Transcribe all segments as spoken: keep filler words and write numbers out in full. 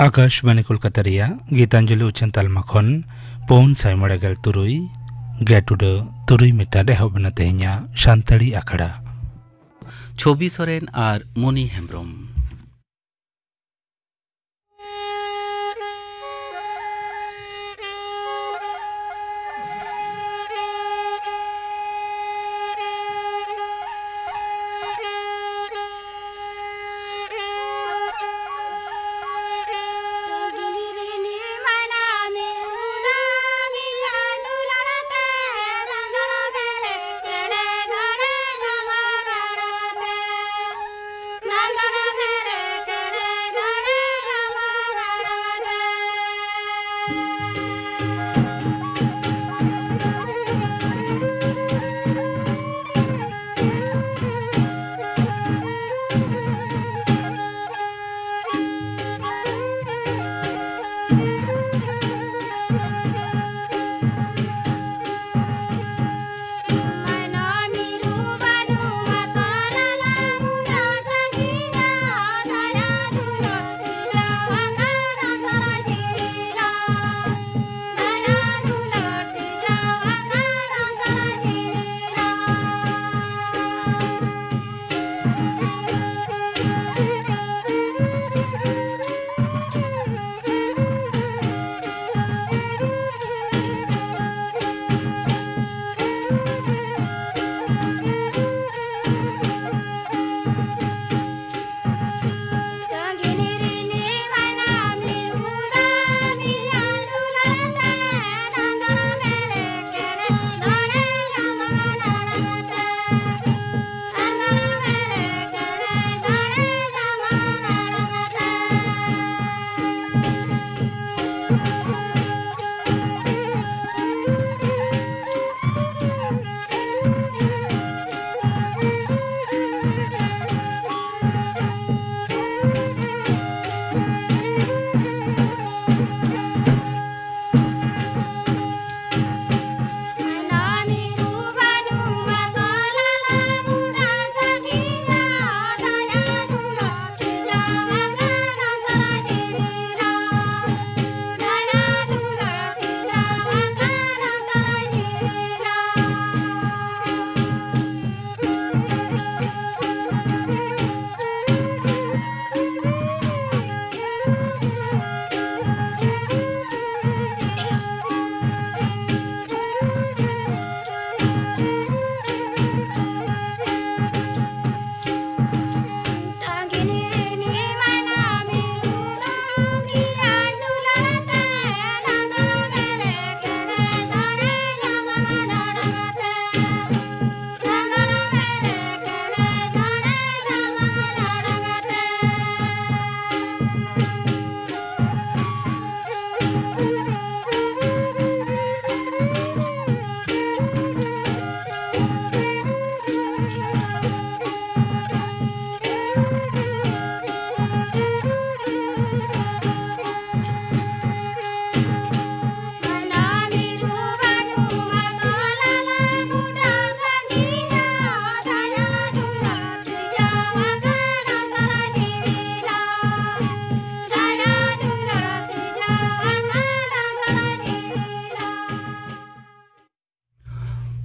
ᱟᱠᱟᱥᱵᱟᱬᱤ ᱠᱳᱞᱠᱟᱛᱟ ᱨᱮᱭᱟᱜ ᱜᱤᱛᱟᱧᱡᱚᱞᱤ ᱩᱪᱷᱟᱹᱱ ᱛᱟᱞᱢᱟ ᱠᱷᱚᱱ ᱯᱩᱱ ᱥᱟᱭ ᱢᱚᱬᱮ ᱜᱮᱞ ᱛᱩᱨᱩᱭ ᱜᱮᱴ ᱩᱰᱟᱹ ᱛᱩᱨᱩᱭ ᱢᱤᱴᱟᱨ ᱮᱦᱚᱵ ᱮᱱᱟ ᱛᱮᱦᱮᱧᱟᱜ ᱥᱟᱱᱛᱟᱲᱤ ᱟᱠᱷᱲᱟ᱾ ᱪᱷᱚᱵᱤ ᱥᱚᱨᱮᱱ ᱟᱨ ᱢᱚᱱᱤ ᱦᱮᱢᱵᱨᱚᱢ᱾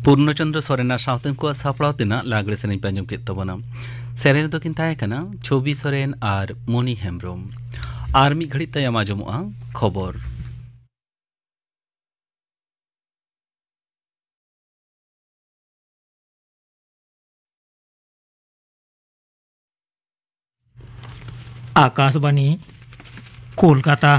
ᱯᱩᱨᱱᱚᱪᱚᱱᱫᱨᱚ ᱥᱚᱨᱮᱱᱟᱜ ᱥᱟᱶᱛᱮ ᱩᱱᱠᱩᱣᱟᱜ ᱥᱟᱯᱲᱟᱣ ᱛᱮᱱᱟᱜ ᱞᱟᱜᱽᱲᱮ ᱥᱮᱨᱮᱧ ᱯᱮ ᱟᱸᱡᱚᱢ ᱠᱮᱫ ᱛᱟᱵᱚᱱᱟ᱾ ᱥᱮᱨᱮᱧ ᱨᱮᱫᱚ ᱠᱤᱱ ᱛᱟᱦᱮᱸ ᱠᱟᱱᱟ ᱪᱷᱚᱵᱤ ᱥᱚᱨᱮᱱ ᱟᱨ ᱢᱚᱱᱤ ᱦᱮᱢᱵᱽᱨᱚᱢ᱾ ᱟᱨ ᱢᱤᱫ ᱜᱷᱟᱹᱲᱤᱡ ᱛᱟᱭᱚᱢ ᱟᱸᱡᱚᱢᱚᱜᱼᱟ ᱠᱷᱚᱵᱚᱨ᱾ ᱟᱠᱟᱥᱵᱟᱱᱤ, ᱠᱳᱞᱠᱟᱛᱟ᱾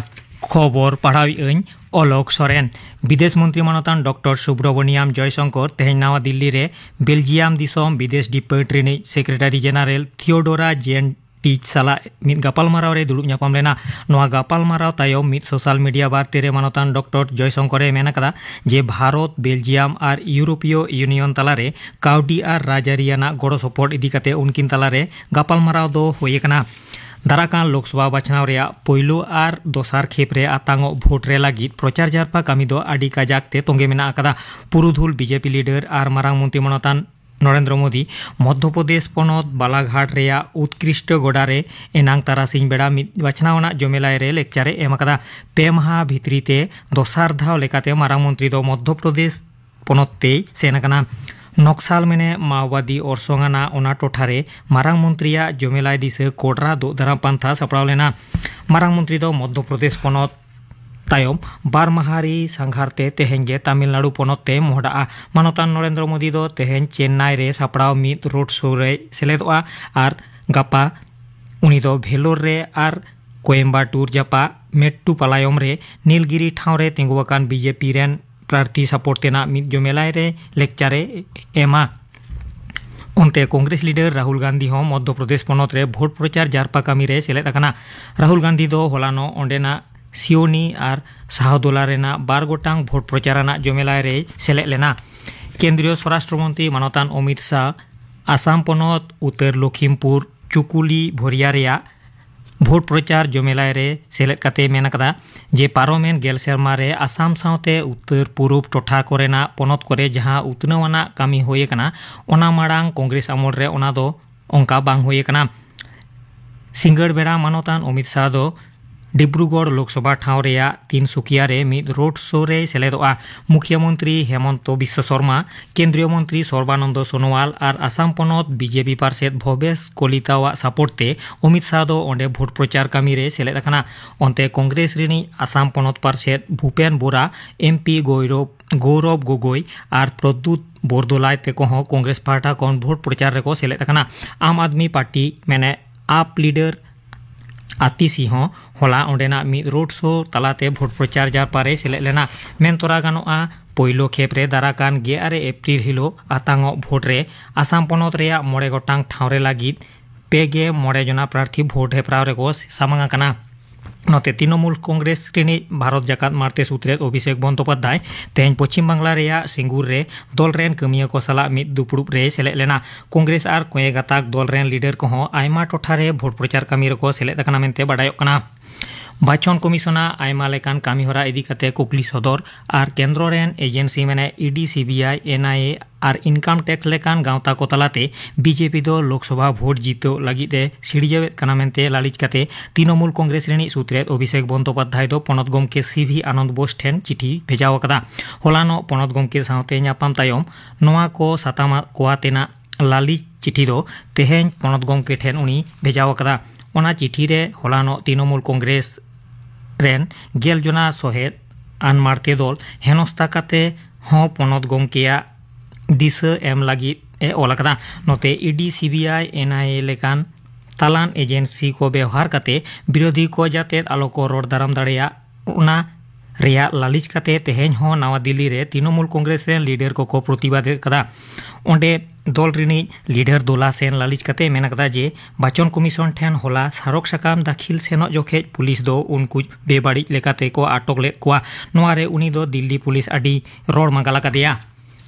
ᱠᱷᱚᱵᱚᱨ ᱯᱟᱲᱦᱟᱣᱮᱫ ᱟᱹᱧ ᱚᱞᱚᱠ ᱥᱚᱨᱮᱱ᱾ ᱵᱤᱫᱮᱥ ᱢᱚᱱᱛᱨᱤ ᱢᱟᱱᱚᱛᱟᱱ ᱰᱚᱠᱴᱚᱨ ᱥᱩᱵᱽᱨᱚᱢᱚᱱᱤᱭᱟᱢ ᱡᱚᱭᱥᱚᱝᱠᱚᱨ ᱛᱮᱦᱮᱧ ᱱᱟᱣᱟ ᱫᱤᱞᱞᱤ ᱨᱮ ᱵᱮᱞᱡᱤᱭᱟᱢ ᱫᱤᱥᱚᱢ ᱵᱤᱫᱮᱥ ᱰᱤᱯᱟᱨᱴᱢᱮᱱᱴ ᱨᱤᱱᱤᱡ ᱥᱮᱠᱨᱮᱴᱟᱨᱤ ᱡᱮᱱᱟᱨᱮᱞ ᱛᱷᱤᱭᱳᱰᱳᱨᱟ ᱡᱮᱱ ᱴᱤᱪ ᱥᱟᱞᱟᱜ ᱢᱤᱫ ᱜᱟᱯᱟᱞᱢᱟᱨᱟᱣ ᱨᱮ ᱫᱩᱲᱩᱵ ᱧᱟᱯᱟᱢ ᱞᱮᱱᱟ᱾ ᱱᱚᱣᱟ ᱜᱟᱯᱟᱞᱢᱟᱨᱟᱣ ᱛᱟᱭᱚᱢ ᱢᱤᱫ ᱥᱳᱥᱟᱞ ᱢᱤᱰᱤᱭᱟ ᱵᱟᱨᱛᱮ ᱨᱮ ᱢᱟᱱᱚᱛᱟᱱ ᱰᱚᱠᱴᱚᱨ ᱡᱚᱭᱥᱚᱝᱠᱚᱨ ᱮ ᱢᱮᱱ ᱟᱠᱟᱫᱟ ᱡᱮ ᱵᱷᱟᱨᱚᱛ, ᱵᱮᱞᱡᱤᱭᱟᱢ ᱟᱨ ᱤᱭᱩᱨᱳᱯᱤᱭᱚ ᱤᱭᱩᱱᱤᱭᱚᱱ ᱛᱟᱞᱟᱨᱮ ᱠᱟᱹᱣᱰᱤ ᱟᱨ ᱨᱟᱡᱽᱟᱹᱨᱤ ᱟᱱᱟᱜ ᱜᱚᱲᱚ ᱥᱚᱯᱚᱦᱚᱫ ᱤᱫᱤ ᱠᱟᱛᱮ ᱩᱱᱠᱤᱱ ᱛᱟᱞᱟᱨᱮ ᱜᱟᱯᱟᱞᱢᱟᱨᱟᱣ ᱫᱚ ᱦᱩᱭ ᱟᱠᱟᱱᱟ᱾ ᱫᱟᱨᱟᱠᱟᱱ ᱞᱳᱠᱥᱚᱵᱷᱟ ᱵᱟᱪᱷᱱᱟᱣ ᱨᱮᱭᱟᱜ ᱯᱳᱭᱞᱳ ᱟᱨ ᱫᱚᱥᱟᱨ ᱠᱷᱮᱯ ᱨᱮ ᱟᱛᱟᱝᱚᱜ ᱵᱷᱳᱴ ᱨᱮ ᱞᱟᱹᱜᱤᱫ ᱯᱨᱚᱪᱟᱨ ᱡᱟᱨᱯᱟ ᱠᱟᱹᱢᱤ ᱫᱚ ᱟᱹᱰᱤ ᱠᱟᱡᱟᱠ ᱛᱮ ᱛᱚᱸᱜᱮ ᱢᱮᱱᱟᱜ ᱟᱠᱟᱫᱟ᱾ ᱯᱩᱨᱩᱫᱷᱩᱞ ᱵᱤᱡᱮᱯᱤ ᱞᱤᱰᱟᱨ ᱟᱨ ᱢᱟᱨᱟᱝ ᱢᱚᱱᱛᱨᱤ ᱢᱟᱱᱚᱛᱟᱱ ᱱᱚᱨᱮᱱᱫᱨᱚ ᱢᱳᱫᱤ ᱢᱚᱫᱷᱭᱚ ᱯᱨᱚᱫᱮᱥ ᱯᱚᱱᱚᱛ ᱵᱟᱞᱟᱜᱷᱟᱴ ᱨᱮᱭᱟᱜ ᱩᱛᱠᱨᱤᱥᱴᱚ ᱜᱚᱰᱟ ᱨᱮ ᱮᱱᱟᱝ ᱛᱟᱨᱟᱥᱤᱧ ᱵᱮᱲᱟ ᱢᱤᱫ ᱵᱟᱪᱷᱱᱟᱣ ᱟᱱᱟᱜ ᱡᱚᱢᱮᱞᱟᱭ ᱨᱮ ᱞᱮᱠᱪᱟᱨ ᱮ ᱮᱢ ᱟᱠᱟᱫᱟ᱾ ᱯᱮ ᱢᱟᱦᱟ ᱵᱷᱤᱛᱨᱤ ᱛᱮ ᱫᱚᱥᱟᱨ ᱫᱷᱟᱣ ᱞᱮᱠᱟᱛᱮ ᱢᱟᱨᱟᱝ ᱢᱚᱱᱛᱨᱤ ᱫᱚ ᱢᱚᱫᱷᱭᱚ ᱯᱨᱚᱫᱮᱥ ᱯᱚᱱᱚᱛ ᱛᱮᱭ ᱥᱮᱱ ᱟᱠᱟᱱᱟ᱾ ᱱᱚᱠᱥᱟᱞ ᱢᱮᱱᱮ ᱢᱟᱣᱵᱟᱫᱤ ᱚᱨᱥᱚᱝ ᱟᱱᱟᱜ ᱚᱱᱟ ᱴᱚᱴᱷᱟ ᱨᱮ ᱢᱟᱨᱟᱝ ᱢᱚᱱᱛᱨᱤᱭᱟᱜ ᱡᱚᱢᱮᱞᱟᱭ ᱫᱤᱥᱟᱹ ᱠᱚᱰᱨᱟ ᱫᱳᱜ ᱫᱟᱨᱟᱢ ᱯᱟᱱᱛᱷᱟ ᱥᱟᱯᱲᱟᱣ ᱞᱮᱱᱟ᱾ ᱢᱟᱨᱟᱝ ᱢᱚᱱᱛᱨᱤ ᱫᱚ ᱢᱚᱫᱷᱭᱚ ᱯᱨᱚᱫᱮᱥ ᱯᱚᱱᱚᱛ ᱛᱟᱭᱚᱢ ᱵᱟᱨ ᱢᱟᱦᱟ ᱨᱤ ᱥᱟᱸᱜᱷᱟᱨ ᱛᱮ ᱛᱮᱦᱮᱧ ᱜᱮ ᱛᱟᱢᱤᱞᱱᱟᱲᱩ ᱯᱚᱱᱚᱛ ᱛᱮ ᱢᱚᱦᱰᱟᱜᱼᱟ᱾ ᱢᱟᱱᱚᱛᱟᱱ ᱱᱚᱨᱮᱱᱫᱨᱚ ᱢᱳᱫᱤ ᱫᱚ ᱛᱮᱦᱮᱧ ᱪᱮᱱᱱᱟᱭ ᱨᱮ ᱥᱟᱯᱲᱟᱣ ᱢᱤᱫ ᱨᱳᱰ ᱥᱳ ᱨᱮᱭ ᱥᱮᱞᱮᱫᱚᱜᱼᱟ ᱟᱨ ᱜᱟᱯᱟ ᱩᱱᱤ ᱫᱚ ᱵᱷᱮᱞᱳᱨ ᱨᱮ ᱟᱨ ᱠᱳᱭᱮᱢᱵᱟᱴᱩᱨ ᱡᱟᱯᱟᱜ ᱢᱮᱴᱴᱩᱯᱟᱞᱟᱭᱚᱢ ᱨᱮ ᱱᱤᱞᱜᱤᱨᱤ ᱴᱷᱟᱶ ᱨᱮ ᱛᱤᱸᱜᱩ ᱟᱠᱟᱱ ᱵᱤᱡᱮᱯᱤ ᱨᱮᱱ ᱯᱨᱟᱨᱛᱷᱤ ᱥᱟᱯᱳᱨᱴ ᱛᱮᱱᱟᱜ ᱢᱤᱫ ᱡᱚᱢᱮᱞᱟᱭ ᱨᱮ ᱞᱮᱠᱪᱟᱨ ᱮ ᱮᱢᱟ᱾ ᱚᱱᱛᱮ ᱠᱚᱝᱜᱨᱮᱥ ᱞᱤᱰᱟᱨ ᱨᱟᱦᱩᱞ ᱜᱟᱱᱫᱷᱤ ᱦᱚᱸ ᱢᱚᱫᱷᱭᱚ ᱯᱨᱚᱫᱮᱥ ᱯᱚᱱᱚᱛ ᱨᱮ ᱵᱷᱳᱴ ᱯᱨᱚᱪᱟᱨ ᱡᱟᱨᱯᱟ ᱠᱟᱹᱢᱤ ᱨᱮ ᱥᱮᱞᱮᱫ ᱟᱠᱟᱱᱟ᱾ ᱨᱟᱦᱩᱞ ᱜᱟᱱᱫᱷᱤ ᱫᱚ ᱦᱚᱞᱟᱱᱚᱜ ᱚᱸᱰᱮᱱᱟᱜ ᱥᱤᱣᱱᱤ ᱟᱨ ᱥᱟᱦᱟᱫᱳᱞᱟ ᱨᱮᱱᱟᱜ ᱵᱟᱨ ᱜᱚᱴᱟᱝ ᱵᱷᱳᱴ ᱯᱨᱚᱪᱟᱨ ᱟᱱᱟᱜ ᱡᱚᱢᱮᱞᱟᱭ ᱨᱮᱭ ᱥᱮᱞᱮᱫ ᱞᱮᱱᱟ᱾ ᱠᱮᱱᱫᱨᱤᱭᱚ ᱥᱚᱨᱟᱥᱴᱨᱚ ᱢᱚᱱᱛᱨᱤ ᱢᱟᱱᱚᱛᱟᱱ ᱚᱢᱤᱛ ᱥᱟᱦ ᱟᱥᱟᱢ ᱯᱚᱱᱚᱛ ᱩᱛᱛᱚᱨ ᱞᱚᱠᱷᱤᱢᱯᱩᱨ ᱪᱩᱠᱩᱞᱤ ᱵᱷᱚᱨᱤᱭᱟ ᱨᱮᱭᱟᱜ ᱵᱷᱳᱴ ᱯᱨᱚᱪᱟᱨ ᱡᱚᱢᱮᱞᱟᱭ ᱨᱮ ᱥᱮᱞᱮᱫ ᱠᱟᱛᱮ ᱢᱮᱱ ᱟᱠᱟᱫᱟ ᱡᱮ ᱯᱟᱨᱚᱢᱮᱱ ᱜᱮᱞ ᱥᱮᱨᱢᱟ ᱨᱮ ᱟᱥᱟᱢ ᱥᱟᱶᱛᱮ ᱩᱛᱛᱚᱨ ᱯᱩᱨᱩᱵ ᱴᱚᱴᱷᱟ ᱠᱚᱨᱮᱱᱟᱜ ᱯᱚᱱᱚᱛ ᱠᱚᱨᱮ ᱡᱟᱦᱟᱸ ᱩᱛᱱᱟᱹᱣ ᱟᱱᱟᱜ ᱠᱟᱹᱢᱤ ᱦᱩᱭ ᱟᱠᱟᱱᱟ, ᱚᱱᱟ ᱢᱟᱲᱟᱝ ᱠᱚᱝᱜᱨᱮᱥ ᱟᱢᱚᱞ ᱨᱮ ᱚᱱᱟ ᱫᱚ ᱚᱱᱠᱟ ᱵᱟᱝ ᱦᱩᱭ ᱟᱠᱟᱱᱟ᱾ ᱥᱤᱸᱜᱟᱹᱲ ᱵᱮᱲᱟ ᱢᱟᱱᱚᱛᱟᱱ ᱚᱢᱤᱛ ᱥᱟᱦ ᱫᱚ ᱰᱤᱵᱽᱨᱩᱜᱚᱲ ᱞᱳᱠᱥᱚᱵᱷᱟ ᱴᱷᱟᱶ ᱨᱮᱭᱟᱜ ᱛᱤᱱᱥᱩᱠᱤᱭᱟ ᱨᱮ ᱢᱤᱫ ᱨᱳᱰ ᱥᱳ ᱨᱮᱭ ᱥᱮᱞᱮᱫᱚᱜᱼᱟ᱾ ᱢᱩᱠᱷᱭᱟᱹ ᱢᱚᱱᱛᱨᱤ ᱦᱮᱢᱚᱱᱛᱚ ᱵᱤᱥᱥᱚ ᱥᱚᱨᱢᱟ, ᱠᱮᱱᱫᱨᱤᱭᱚ ᱢᱚᱱᱛᱨᱤ ᱥᱚᱨᱵᱟᱱᱚᱱᱫᱚ ᱥᱳᱱᱳᱣᱟᱞ ᱟᱨ ᱟᱥᱟᱢ ᱯᱚᱱᱚᱛ ᱵᱤᱡᱮᱯᱤ ᱯᱟᱨᱥᱮᱛ ᱵᱷᱚᱵᱮᱥ ᱠᱚᱞᱤᱛᱟᱣᱟᱜ ᱥᱟᱯᱳᱨᱴ ᱛᱮ ᱚᱢᱤᱛ ᱥᱟᱦ ᱫᱚ ᱚᱸᱰᱮ ᱵᱷᱳᱴ ᱯᱨᱚᱪᱟᱨ ᱠᱟᱹᱢᱤ ᱨᱮ ᱥᱮᱞᱮᱫ ᱟᱠᱟᱱᱟ᱾ ᱚᱱᱛᱮ ᱠᱚᱝᱜᱨᱮᱥ ᱨᱤᱱᱤᱡ ᱟᱥᱟᱢ ᱯᱚᱱᱚᱛ ᱯᱟᱨᱥᱮᱛ ᱵᱷᱩᱯᱮᱱ ᱵᱳᱨᱟ, ᱮᱢᱯᱤ ᱜᱳᱭᱨᱚᱵ ᱜᱳᱨᱚᱵ ᱜᱚᱜᱚᱭ ᱟᱨ ᱯᱨᱚᱫᱽᱭᱩᱛ ᱵᱚᱨᱫᱳᱞᱟᱭ ᱛᱮᱠᱚ ᱦᱚᱸ ᱠᱚᱝᱜᱨᱮᱥ ᱯᱟᱦᱴᱟ ᱠᱷᱚᱱ ᱵᱷᱳᱴ ᱯᱨᱚᱪᱟᱨ ᱨᱮᱠᱚ ᱥᱮᱞᱮᱫ ᱟᱠᱟᱱᱟ᱾ ᱟᱢ ᱟᱫᱢᱤ ᱯᱟᱨᱴᱤ ᱢᱮᱱᱮ ᱟᱯ ᱞᱤᱰᱟᱨ ᱟᱛᱤᱥᱤ ᱦᱚᱸ ᱦᱚᱞᱟ ᱚᱸᱰᱮᱱᱟᱜ ᱢᱤᱫ ᱨᱳᱰ ᱥᱳ ᱛᱟᱞᱟᱛᱮ ᱵᱷᱳᱴ ᱯᱨᱚᱪᱟᱨ ᱡᱟᱨᱯᱟ ᱨᱮᱭ ᱥᱮᱞᱮᱫ ᱞᱮᱱᱟ᱾ ᱢᱮᱱ ᱛᱚᱨᱟ ᱜᱟᱱᱚᱜᱼᱟ, ᱯᱳᱭᱞᱳ ᱠᱷᱮᱯ ᱨᱮ ᱫᱟᱨᱟ ᱠᱟᱱ ᱜᱮᱞ ᱟᱨᱮ ᱮᱯᱨᱤᱞ ᱦᱤᱞᱳᱜ ᱟᱛᱟᱝᱚᱜ ᱵᱷᱳᱴ ᱨᱮ ᱟᱥᱟᱢ ᱯᱚᱱᱚᱛ ᱨᱮᱭᱟᱜ ᱢᱚᱬᱮ ᱜᱚᱴᱟᱝ ᱴᱷᱟᱶ ᱨᱮ ᱞᱟᱹᱜᱤᱫ ᱯᱮ ᱜᱮ ᱢᱚᱬᱮ ᱡᱚᱱᱟ ᱯᱨᱟᱨᱛᱷᱤ ᱵᱷᱳᱴ ᱦᱮᱯᱨᱟᱣ ᱨᱮᱠᱚ ᱥᱟᱢᱟᱝ ᱟᱠᱟᱱᱟ᱾ ᱱᱚᱛᱮ ᱛᱨᱤᱱᱚᱢᱩᱞ ᱠᱚᱝᱜᱨᱮᱥ ᱨᱤᱱᱤᱡ ᱵᱷᱟᱨᱚᱛ ᱡᱟᱠᱟᱛ ᱢᱟᱬᱛᱮ ᱥᱩᱛᱨᱮᱛ ᱚᱵᱷᱤᱥᱮᱠ ᱵᱚᱱᱫᱳᱯᱟᱫᱽᱫᱷᱟᱭ ᱛᱮᱦᱮᱧ ᱯᱚᱪᱷᱤᱢ ᱵᱟᱝᱞᱟ ᱨᱮᱭᱟᱜ ᱥᱤᱝᱜᱩᱨ ᱨᱮ ᱫᱚᱞ ᱨᱮᱱ ᱠᱟᱹᱢᱤᱭᱟᱹ ᱠᱚ ᱥᱟᱞᱟᱜ ᱢᱤᱫ ᱫᱩᱯᱲᱩᱵ ᱨᱮᱭ ᱥᱮᱞᱮᱫ ᱞᱮᱱᱟ᱾ ᱠᱚᱝᱜᱨᱮᱥ ᱟᱨ ᱠᱚᱧᱮ ᱜᱟᱛᱟᱠ ᱫᱚᱞ ᱨᱮᱱ ᱞᱤᱰᱟᱨ ᱠᱚᱦᱚᱸ ᱟᱭᱢᱟ ᱴᱚᱴᱷᱟ ᱨᱮ ᱵᱷᱳᱴ ᱯᱨᱚᱪᱟᱨ ᱠᱟᱹᱢᱤ ᱨᱮᱠᱚ ᱥᱮᱞᱮᱫ ᱟᱠᱟᱱᱟ ᱢᱮᱱᱛᱮ ᱵᱟᱰᱟᱭᱚᱜ ᱠᱟᱱᱟ᱾ ᱵᱟᱪᱷᱚᱱ ᱠᱚᱢᱤᱥᱚᱱᱟᱜ ᱟᱭᱢᱟ ᱞᱮᱠᱟᱱ ᱠᱟᱹᱢᱤᱦᱚᱨᱟ ᱤᱫᱤ ᱠᱟᱛᱮ ᱠᱩᱠᱞᱤ ᱥᱚᱫᱚᱨ ᱟᱨ ᱠᱮᱱᱫᱨᱚ ᱨᱮᱱ ᱮᱡᱮᱱᱥᱤ ᱢᱟᱱᱮ E D, C B I, ᱮᱱ ᱟᱭ ᱮ ᱟᱨ ᱤᱱᱠᱟᱢ ᱴᱮᱠᱥ ᱞᱮᱠᱟᱱ ᱜᱟᱶᱛᱟ ᱠᱚ ᱛᱟᱞᱟᱛᱮ ᱵᱤ ᱡᱮ ᱯᱤ ᱫᱚ ᱞᱳᱠᱥᱚᱵᱷᱟ ᱵᱷᱳᱴ ᱡᱤᱛᱟᱹᱣ ᱞᱟᱹᱜᱤᱫ ᱮ ᱥᱤᱨᱡᱟᱹᱣᱮᱫ ᱠᱟᱱᱟ ᱢᱮᱱᱛᱮ ᱞᱟᱹᱞᱤᱥ ᱠᱟᱛᱮ ᱛᱨᱤᱱᱚᱢᱩᱞ ᱠᱚᱝᱜᱨᱮᱥ ᱨᱤᱱᱤᱡ ᱥᱩᱛᱨᱮᱛ ᱚᱵᱷᱤᱥᱮᱠ ᱵᱚᱱᱫᱳᱯᱟᱫᱽᱫᱷᱟᱭ ᱫᱚ ᱯᱚᱱᱚᱛ ᱜᱚᱢᱠᱮ ᱥᱤ ᱵᱷᱤ ᱟᱱᱚᱱᱫ ᱵᱳᱥ ᱴᱷᱮᱱ ᱪᱤᱴᱷᱤ ᱵᱷᱮᱡᱟᱣ ᱟᱠᱟᱫᱟ᱾ ᱦᱚᱞᱟᱱᱚᱜ ᱯᱚᱱᱚᱛ ᱜᱚᱢᱠᱮ ᱥᱟᱶᱛᱮ ᱧᱟᱯᱟᱢ ᱛᱟᱭᱚᱢ ᱱᱚᱣᱟ ᱠᱚ ᱥᱟᱛᱟᱢ ᱠᱚ ᱟᱛᱮᱱᱟᱜ ᱞᱟᱹᱞᱤᱥ ᱪᱤᱴᱷᱤ ᱫᱚ ᱛᱮᱦᱮᱧ ᱯᱚᱱᱚᱛ ᱜᱚᱢᱠᱮ ᱴᱷᱮᱱ ᱩᱱᱤ ᱵᱷᱮᱡᱟᱣ ᱟᱠᱟᱫᱟ᱾ ᱚᱱᱟ ᱪᱤᱴᱷᱤ ᱨᱮ ᱦᱚᱞᱟᱱᱚᱜ ᱛᱨᱤᱱᱚᱢᱩᱞ ᱠᱚᱝᱜᱨᱮᱥ ᱨᱮᱱ ᱜᱮᱞ ᱡᱚᱱᱟ ᱥᱚᱦᱮᱫ ᱟᱱ ᱢᱟᱬᱛᱮ ᱫᱚᱞ ᱦᱮᱱᱚᱥᱛᱟ ᱠᱟᱛᱮ ᱦᱚᱸ ᱯᱚᱱᱚᱛ ᱜᱚᱢᱠᱮᱭᱟᱜ ᱫᱤᱥᱟᱹ ᱮᱢ ᱞᱟᱹᱜᱤᱫ ᱮ ᱚᱞ ᱟᱠᱟᱫᱟ᱾ ᱱᱚᱛᱮ E D, C B I, ᱮᱱ ᱟᱭ ᱮ ᱞᱮᱠᱟᱱ ᱛᱟᱞᱟᱱ ᱮᱡᱮᱱᱥᱤ ᱠᱚ ᱵᱮᱣᱦᱟᱨ ᱠᱟᱛᱮ ᱵᱤᱨᱳᱫᱷᱤ ᱠᱚ ᱡᱟᱛᱮ ᱟᱞᱚ ᱠᱚ ᱨᱚᱲ ᱫᱟᱨᱟᱢ ᱫᱟᱲᱮᱭᱟᱜ, ᱚᱱᱟ ᱨᱮᱭᱟᱜ ᱞᱟᱹᱞᱤᱥ ᱠᱟᱛᱮ ᱛᱮᱦᱮᱧ ᱦᱚᱸ ᱱᱟᱣᱟ ᱫᱤᱞᱞᱤ ᱨᱮ ᱛᱨᱤᱱᱚᱢᱩᱞ ᱠᱚᱝᱜᱨᱮᱥ ᱨᱮᱱ ᱞᱤᱰᱟᱨ ᱠᱚᱠᱚ ᱯᱨᱚᱛᱤᱵᱟᱫ ᱟᱠᱟᱫᱟ᱾ ᱚᱸᱰᱮ ᱫᱚᱞ ᱨᱤᱱᱤᱡ ᱞᱤᱰᱟᱨ ᱫᱳᱞᱟ ᱥᱮᱱ ᱞᱟᱹᱞᱤᱥ ᱠᱟᱛᱮ ᱢᱮᱱ ᱟᱠᱟᱫᱟ ᱡᱮ ᱵᱟᱪᱚᱱ ᱠᱚᱢᱤᱥᱚᱱ ᱴᱷᱮᱱ ᱦᱚᱞᱟ ᱥᱟᱨᱚᱠ ᱥᱟᱠᱟᱢ ᱫᱟᱹᱠᱷᱤᱞ ᱥᱮᱱᱚᱜ ᱡᱚᱠᱷᱮᱡ ᱯᱩᱞᱤᱥ ᱫᱚ ᱩᱱᱠᱩ ᱵᱮᱵᱟᱹᱲᱤᱡ ᱞᱮᱠᱟᱛᱮ ᱠᱚ ᱟᱴᱚᱠ ᱞᱮᱫ ᱠᱚᱣᱟ᱾ ᱱᱚᱣᱟ ᱨᱮ ᱩᱱᱤ ᱫᱚ ᱫᱤᱞᱞᱤ ᱯᱩᱞᱤᱥ ᱟᱹᱰᱤ ᱨᱚᱲ ᱢᱟᱸᱜᱟᱞ ᱟᱠᱟᱫᱮᱭᱟ᱾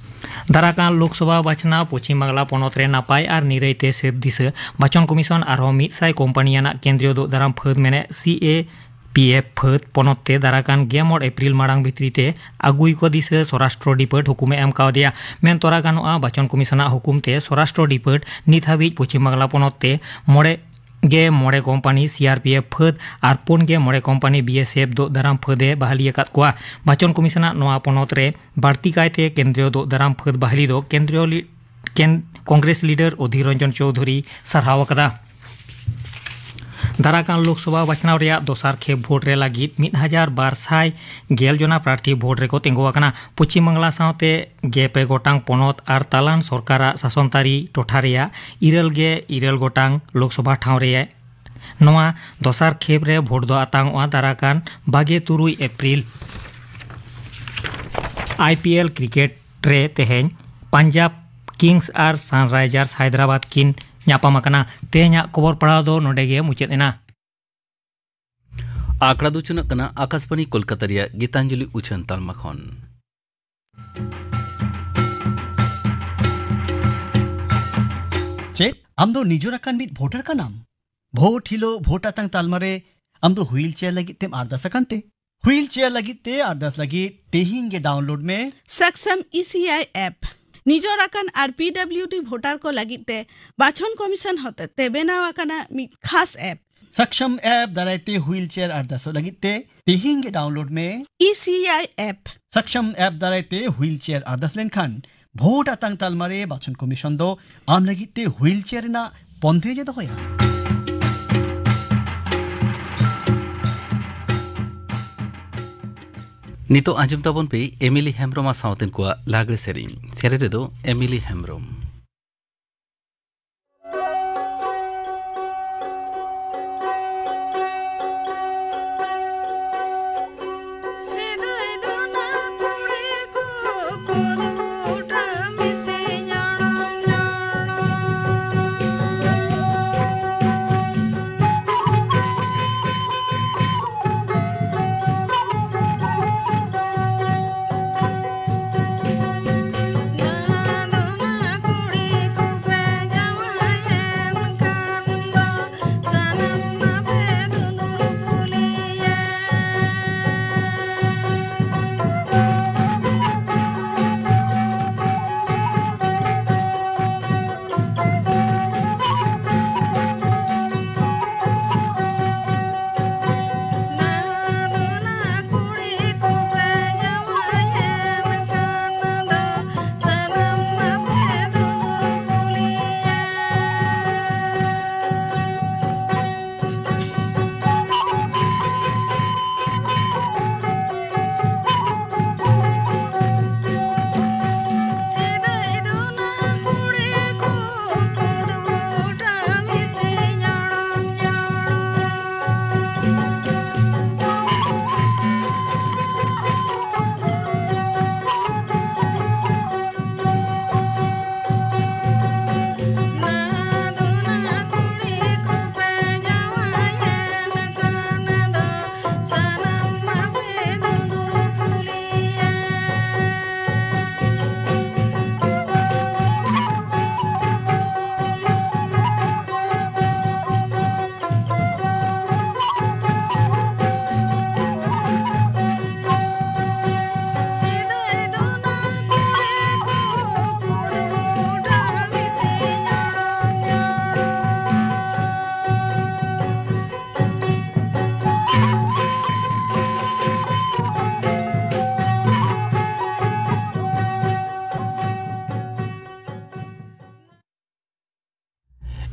ᱫᱟᱨᱟᱠᱟᱱ ᱞᱳᱠᱥᱚᱵᱷᱟ ᱵᱟᱪᱷᱱᱟᱣ ᱯᱚᱪᱷᱤᱢ ᱵᱟᱝᱞᱟ ᱯᱚᱱᱚᱛ ᱨᱮ ᱱᱟᱯᱟᱭ ᱟᱨ ᱱᱤᱨᱟᱹᱭ ᱛᱮ ᱥᱟᱹᱛ ᱫᱤᱥᱟᱹ᱾ ᱵᱟᱪᱚᱱ ᱠᱚᱢᱤᱥᱚᱱ ᱟᱨᱦᱚᱸ ᱢᱤᱫ ᱥᱟᱭ ᱠᱳᱢᱯᱟᱱᱤ ᱟᱱᱟᱜ ᱠᱮᱱᱫᱨᱤᱭᱚ ᱫᱩᱜ ᱫᱟᱨᱟᱢ ᱯᱷᱟᱹᱫ ᱢᱮᱱᱮᱫ ᱥᱤ ᱮ ᱯᱤ ᱮᱯᱷ ᱯᱷᱟᱹᱫ ᱯᱚᱱᱚᱛ ᱛᱮ ᱫᱟᱨᱟᱠᱟᱱ ᱜᱮᱞ ᱢᱚᱬᱮ ᱮᱯᱨᱤᱞ ᱢᱟᱲᱟᱝ ᱵᱷᱤᱛᱨᱤ ᱛᱮ ᱟᱹᱜᱩᱭ ᱠᱚ ᱫᱤᱥᱟᱹ ᱥᱚᱨᱟᱥᱴᱨᱚ ᱰᱤᱯᱟᱹᱴ ᱦᱩᱠᱩᱢᱮ ᱮᱢ ᱠᱟᱣᱫᱮᱭᱟ᱾ ᱢᱮᱱ ᱛᱚᱨᱟ ᱜᱟᱱᱚᱜᱼᱟ, ᱵᱟᱪᱚᱱ ᱠᱚᱢᱤᱥᱚᱱᱟᱜ ᱦᱩᱠᱩᱢ ᱛᱮ ᱥᱚᱨᱟᱥᱴᱨᱚ ᱰᱤᱯᱟᱹᱴ ᱱᱤᱛ ᱦᱟᱹᱵᱤᱡ ᱯᱚᱪᱷᱤᱢ ᱵᱟᱝᱞᱟ ᱯᱚᱱᱚᱛ ᱛᱮ ᱢᱚᱬᱮ ᱜᱮ ᱢᱚᱬᱮ ᱠᱳᱢᱯᱟᱱᱤ ᱥᱤ ᱟᱨ ᱯᱤ ᱮᱯᱷ ᱯᱷᱟᱹᱫ ᱟᱨ ᱯᱩᱱ ᱜᱮ ᱢᱚᱬᱮ ᱠᱳᱢᱯᱟᱱᱤ ᱵᱤ ᱮᱥ ᱮᱯᱷ ᱫᱳᱜ ᱫᱟᱨᱟᱢ ᱯᱷᱟᱹᱫ ᱮ ᱵᱟᱦᱟᱞᱤ ᱟᱠᱟᱫ ᱠᱚᱣᱟ᱾ ᱵᱟᱪᱚᱱ ᱠᱚᱢᱤᱥᱚᱱᱟᱜ ᱱᱚᱣᱟ ᱯᱚᱱᱚᱛ ᱨᱮ ᱵᱟᱹᱲᱛᱤ ᱠᱟᱭᱛᱮ ᱠᱮᱱᱫᱨᱤᱭᱚ ᱫᱳᱜ ᱫᱟᱨᱟᱢ ᱯᱷᱟᱹᱫ ᱵᱟᱦᱟᱞᱤ ᱫᱚ ᱠᱮᱱᱫᱨᱤᱭᱚ ᱞᱤ-, ᱠᱮᱱ-, ᱠᱚᱝᱜᱨᱮᱥ ᱞᱤᱰᱟᱨ ᱚᱫᱷᱤᱨ ᱨᱚᱧᱡᱚᱱ ᱪᱳᱣᱫᱷᱩᱨᱤ ᱥᱟᱨᱦᱟᱣ ᱟᱠᱟᱫᱟ᱾ ᱫᱟᱨᱟᱠᱟᱱ ᱞᱳᱠᱥᱚᱵᱷᱟ ᱵᱟᱪᱷᱱᱟᱣ ᱨᱮᱭᱟᱜ ᱫᱚᱥᱟᱨ ᱠᱷᱮᱯ ᱵᱷᱳᱴ ᱨᱮ ᱞᱟᱹᱜᱤᱫ ᱢᱤᱫ ᱦᱟᱡᱟᱨ ᱵᱟᱨ ᱥᱟᱭ ᱜᱮᱞ ᱡᱚᱱᱟ ᱯᱨᱟᱨᱛᱷᱤ ᱵᱷᱳᱴ ᱨᱮᱠᱚ ᱛᱤᱸᱜᱩ ᱟᱠᱟᱱᱟ᱾ ᱯᱚᱪᱷᱤᱢ ᱵᱟᱝᱞᱟ ᱥᱟᱶᱛᱮ ᱜᱮᱞ ᱯᱮ ᱜᱚᱴᱟᱝ ᱯᱚᱱᱚᱛ ᱟᱨ ᱛᱟᱞᱟᱱ ᱥᱚᱨᱠᱟᱨᱟᱜ ᱥᱟᱥᱚᱱ ᱛᱟᱹᱨᱤ ᱴᱚᱴᱷᱟ ᱨᱮᱭᱟᱜ ᱤᱨᱟᱹᱞ ᱜᱮᱞ ᱤᱨᱟᱹᱞ ᱜᱚᱴᱟᱝ ᱞᱳᱠᱥᱚᱵᱷᱟ ᱴᱷᱟᱶ ᱨᱮ ᱱᱚᱣᱟ ᱫᱚᱥᱟᱨ ᱠᱷᱮᱯ ᱨᱮ ᱵᱷᱳᱴ ᱫᱚ ᱟᱛᱟᱝ ᱚᱜᱼᱟ ᱫᱟᱨᱟᱠᱟᱱ ᱵᱟᱜᱮ ᱛᱩᱨᱩᱭ April. I P L cricket ᱨᱮ ᱛᱮᱦᱮᱧ ᱯᱟᱧᱡᱟᱵᱽ ᱠᱤᱝᱥ ᱟᱨ ᱥᱟᱱᱨᱟᱭᱡᱟᱨᱥ ᱦᱟᱭᱫᱨᱟᱵᱟᱫᱽ ᱠᱤᱱ ᱧᱟᱯᱟᱢ ᱟᱠᱟᱱᱟ᱾ ᱛᱮᱦᱮᱧᱟᱜ ᱠᱷᱚᱵᱚᱨ ᱯᱟᱲᱦᱟᱣ ᱫᱚ ᱱᱚᱰᱮ ᱜᱮ ᱢᱩᱪᱟᱹᱫ ᱮᱱᱟ᱾ ᱟᱠᱷᱲᱟ ᱫᱚ ᱪᱟᱞᱟᱜ ᱠᱟᱱᱟ ᱟᱠᱟᱥᱵᱟᱬᱤ ᱠᱳᱞᱠᱟᱛᱟ ᱨᱮᱭᱟᱜ ᱜᱤᱛᱟᱧᱡᱚᱞᱤ ᱩᱪᱷᱟᱹᱱ ᱛᱟᱞᱢᱟ ᱠᱷᱚᱱ᱾ ᱪᱮᱫ ᱟᱢ ᱫᱚ ᱱᱤᱡᱚᱨ ᱟᱠᱟᱱ ᱢᱤᱫ ᱵᱷᱳᱴᱟᱨ ᱠᱟᱱᱟᱢ? ᱵᱷᱳᱴ ᱦᱤᱞᱳᱜ ᱵᱷᱳᱴ ᱟᱛᱟᱝ ᱛᱟᱞᱢᱟ ᱨᱮ ᱟᱢ ᱫᱚ ᱦᱩᱭᱤᱞ ᱪᱮᱭᱟᱨ ᱞᱟᱹᱜᱤᱫ ᱛᱮᱢ ᱟᱨᱫᱟᱥ ᱟᱠᱟᱱ ᱛᱮ? ᱦᱩᱭᱤᱞ ᱪᱮᱭᱟᱨ ᱞᱟᱹᱜᱤᱫ ᱛᱮ ᱟᱨᱫᱟᱥ ᱞᱟᱹᱜᱤᱫ ᱛᱮᱦᱮᱧ ᱜᱮ ᱰᱟᱣᱩᱱᱞᱳᱰ ᱢᱮ ᱥᱟᱠᱥᱟᱢ ᱤ ᱥᱤ ᱟᱭ ᱮᱯ᱾ ᱱᱤᱡᱚᱨ ᱟᱠᱟᱱ ᱟᱨ ᱯᱤ ᱰᱟᱵᱞᱤᱭᱩ ᱰᱤ ᱵᱷᱳᱴᱟᱨ ᱠᱚ ᱞᱟᱹᱜᱤᱫ ᱛᱮ ᱵᱟᱪᱷᱚᱱ ᱠᱚᱢᱤᱥᱚᱱ ᱦᱚᱛᱮᱛᱮ ᱵᱮᱱᱟᱣ ᱟᱠᱟᱱᱟ ᱢᱤᱫ ᱠᱷᱟᱥ ᱮᱯ᱾ ᱥᱟᱠᱥᱟᱢ ᱮᱯ ᱫᱟᱨᱟᱭ ᱛᱮ ᱦᱩᱭᱤᱞ ᱪᱮᱭᱟᱨ ᱟᱨᱫᱟᱥᱚᱜ ᱞᱟᱹᱜᱤᱫ ᱛᱮ ᱛᱮᱦᱮᱧ ᱜᱮ ᱰᱟᱣᱩᱱᱞᱳᱰ ᱢᱮ E C I app. ᱥᱟᱠᱥᱟᱢ app ᱫᱟᱨᱟᱭ ᱛᱮ ᱦᱩᱭᱤᱞ ᱪᱮᱭᱟᱨ ᱟᱨᱫᱟᱥ ᱞᱮᱱᱠᱷᱟᱱ ᱵᱷᱳᱴ ᱟᱛᱟᱝ ᱛᱟᱞᱢᱟ ᱨᱮ ᱵᱟᱪᱷᱚᱱ ᱠᱚᱢᱤᱥᱚᱱ ᱫᱚ ᱟᱢ ᱞᱟᱹᱜᱤᱫ ᱛᱮ ᱦᱩᱭᱤᱞ ᱪᱮᱭᱟᱨ ᱨᱮᱱᱟᱜ ᱵᱚᱱᱫᱮᱡ ᱮ ᱫᱚᱦᱚᱭᱟ᱾ ᱱᱤᱛᱚᱜ ᱟᱸᱡᱚᱢ ᱛᱟᱵᱚᱱ ᱯᱮ ᱮᱢᱤᱞᱤ ᱦᱮᱢᱵᱽᱨᱚᱢ ᱟᱨ ᱥᱟᱶᱛᱮᱱ ᱠᱚᱣᱟᱜ ᱞᱟᱜᱽᱲᱮ ᱥᱮᱨᱮᱧ᱾ ᱥᱮᱨᱮᱧ ᱨᱮᱫᱚ ᱮᱢᱤᱞᱤ ᱦᱮᱢᱵᱽᱨᱚᱢ᱾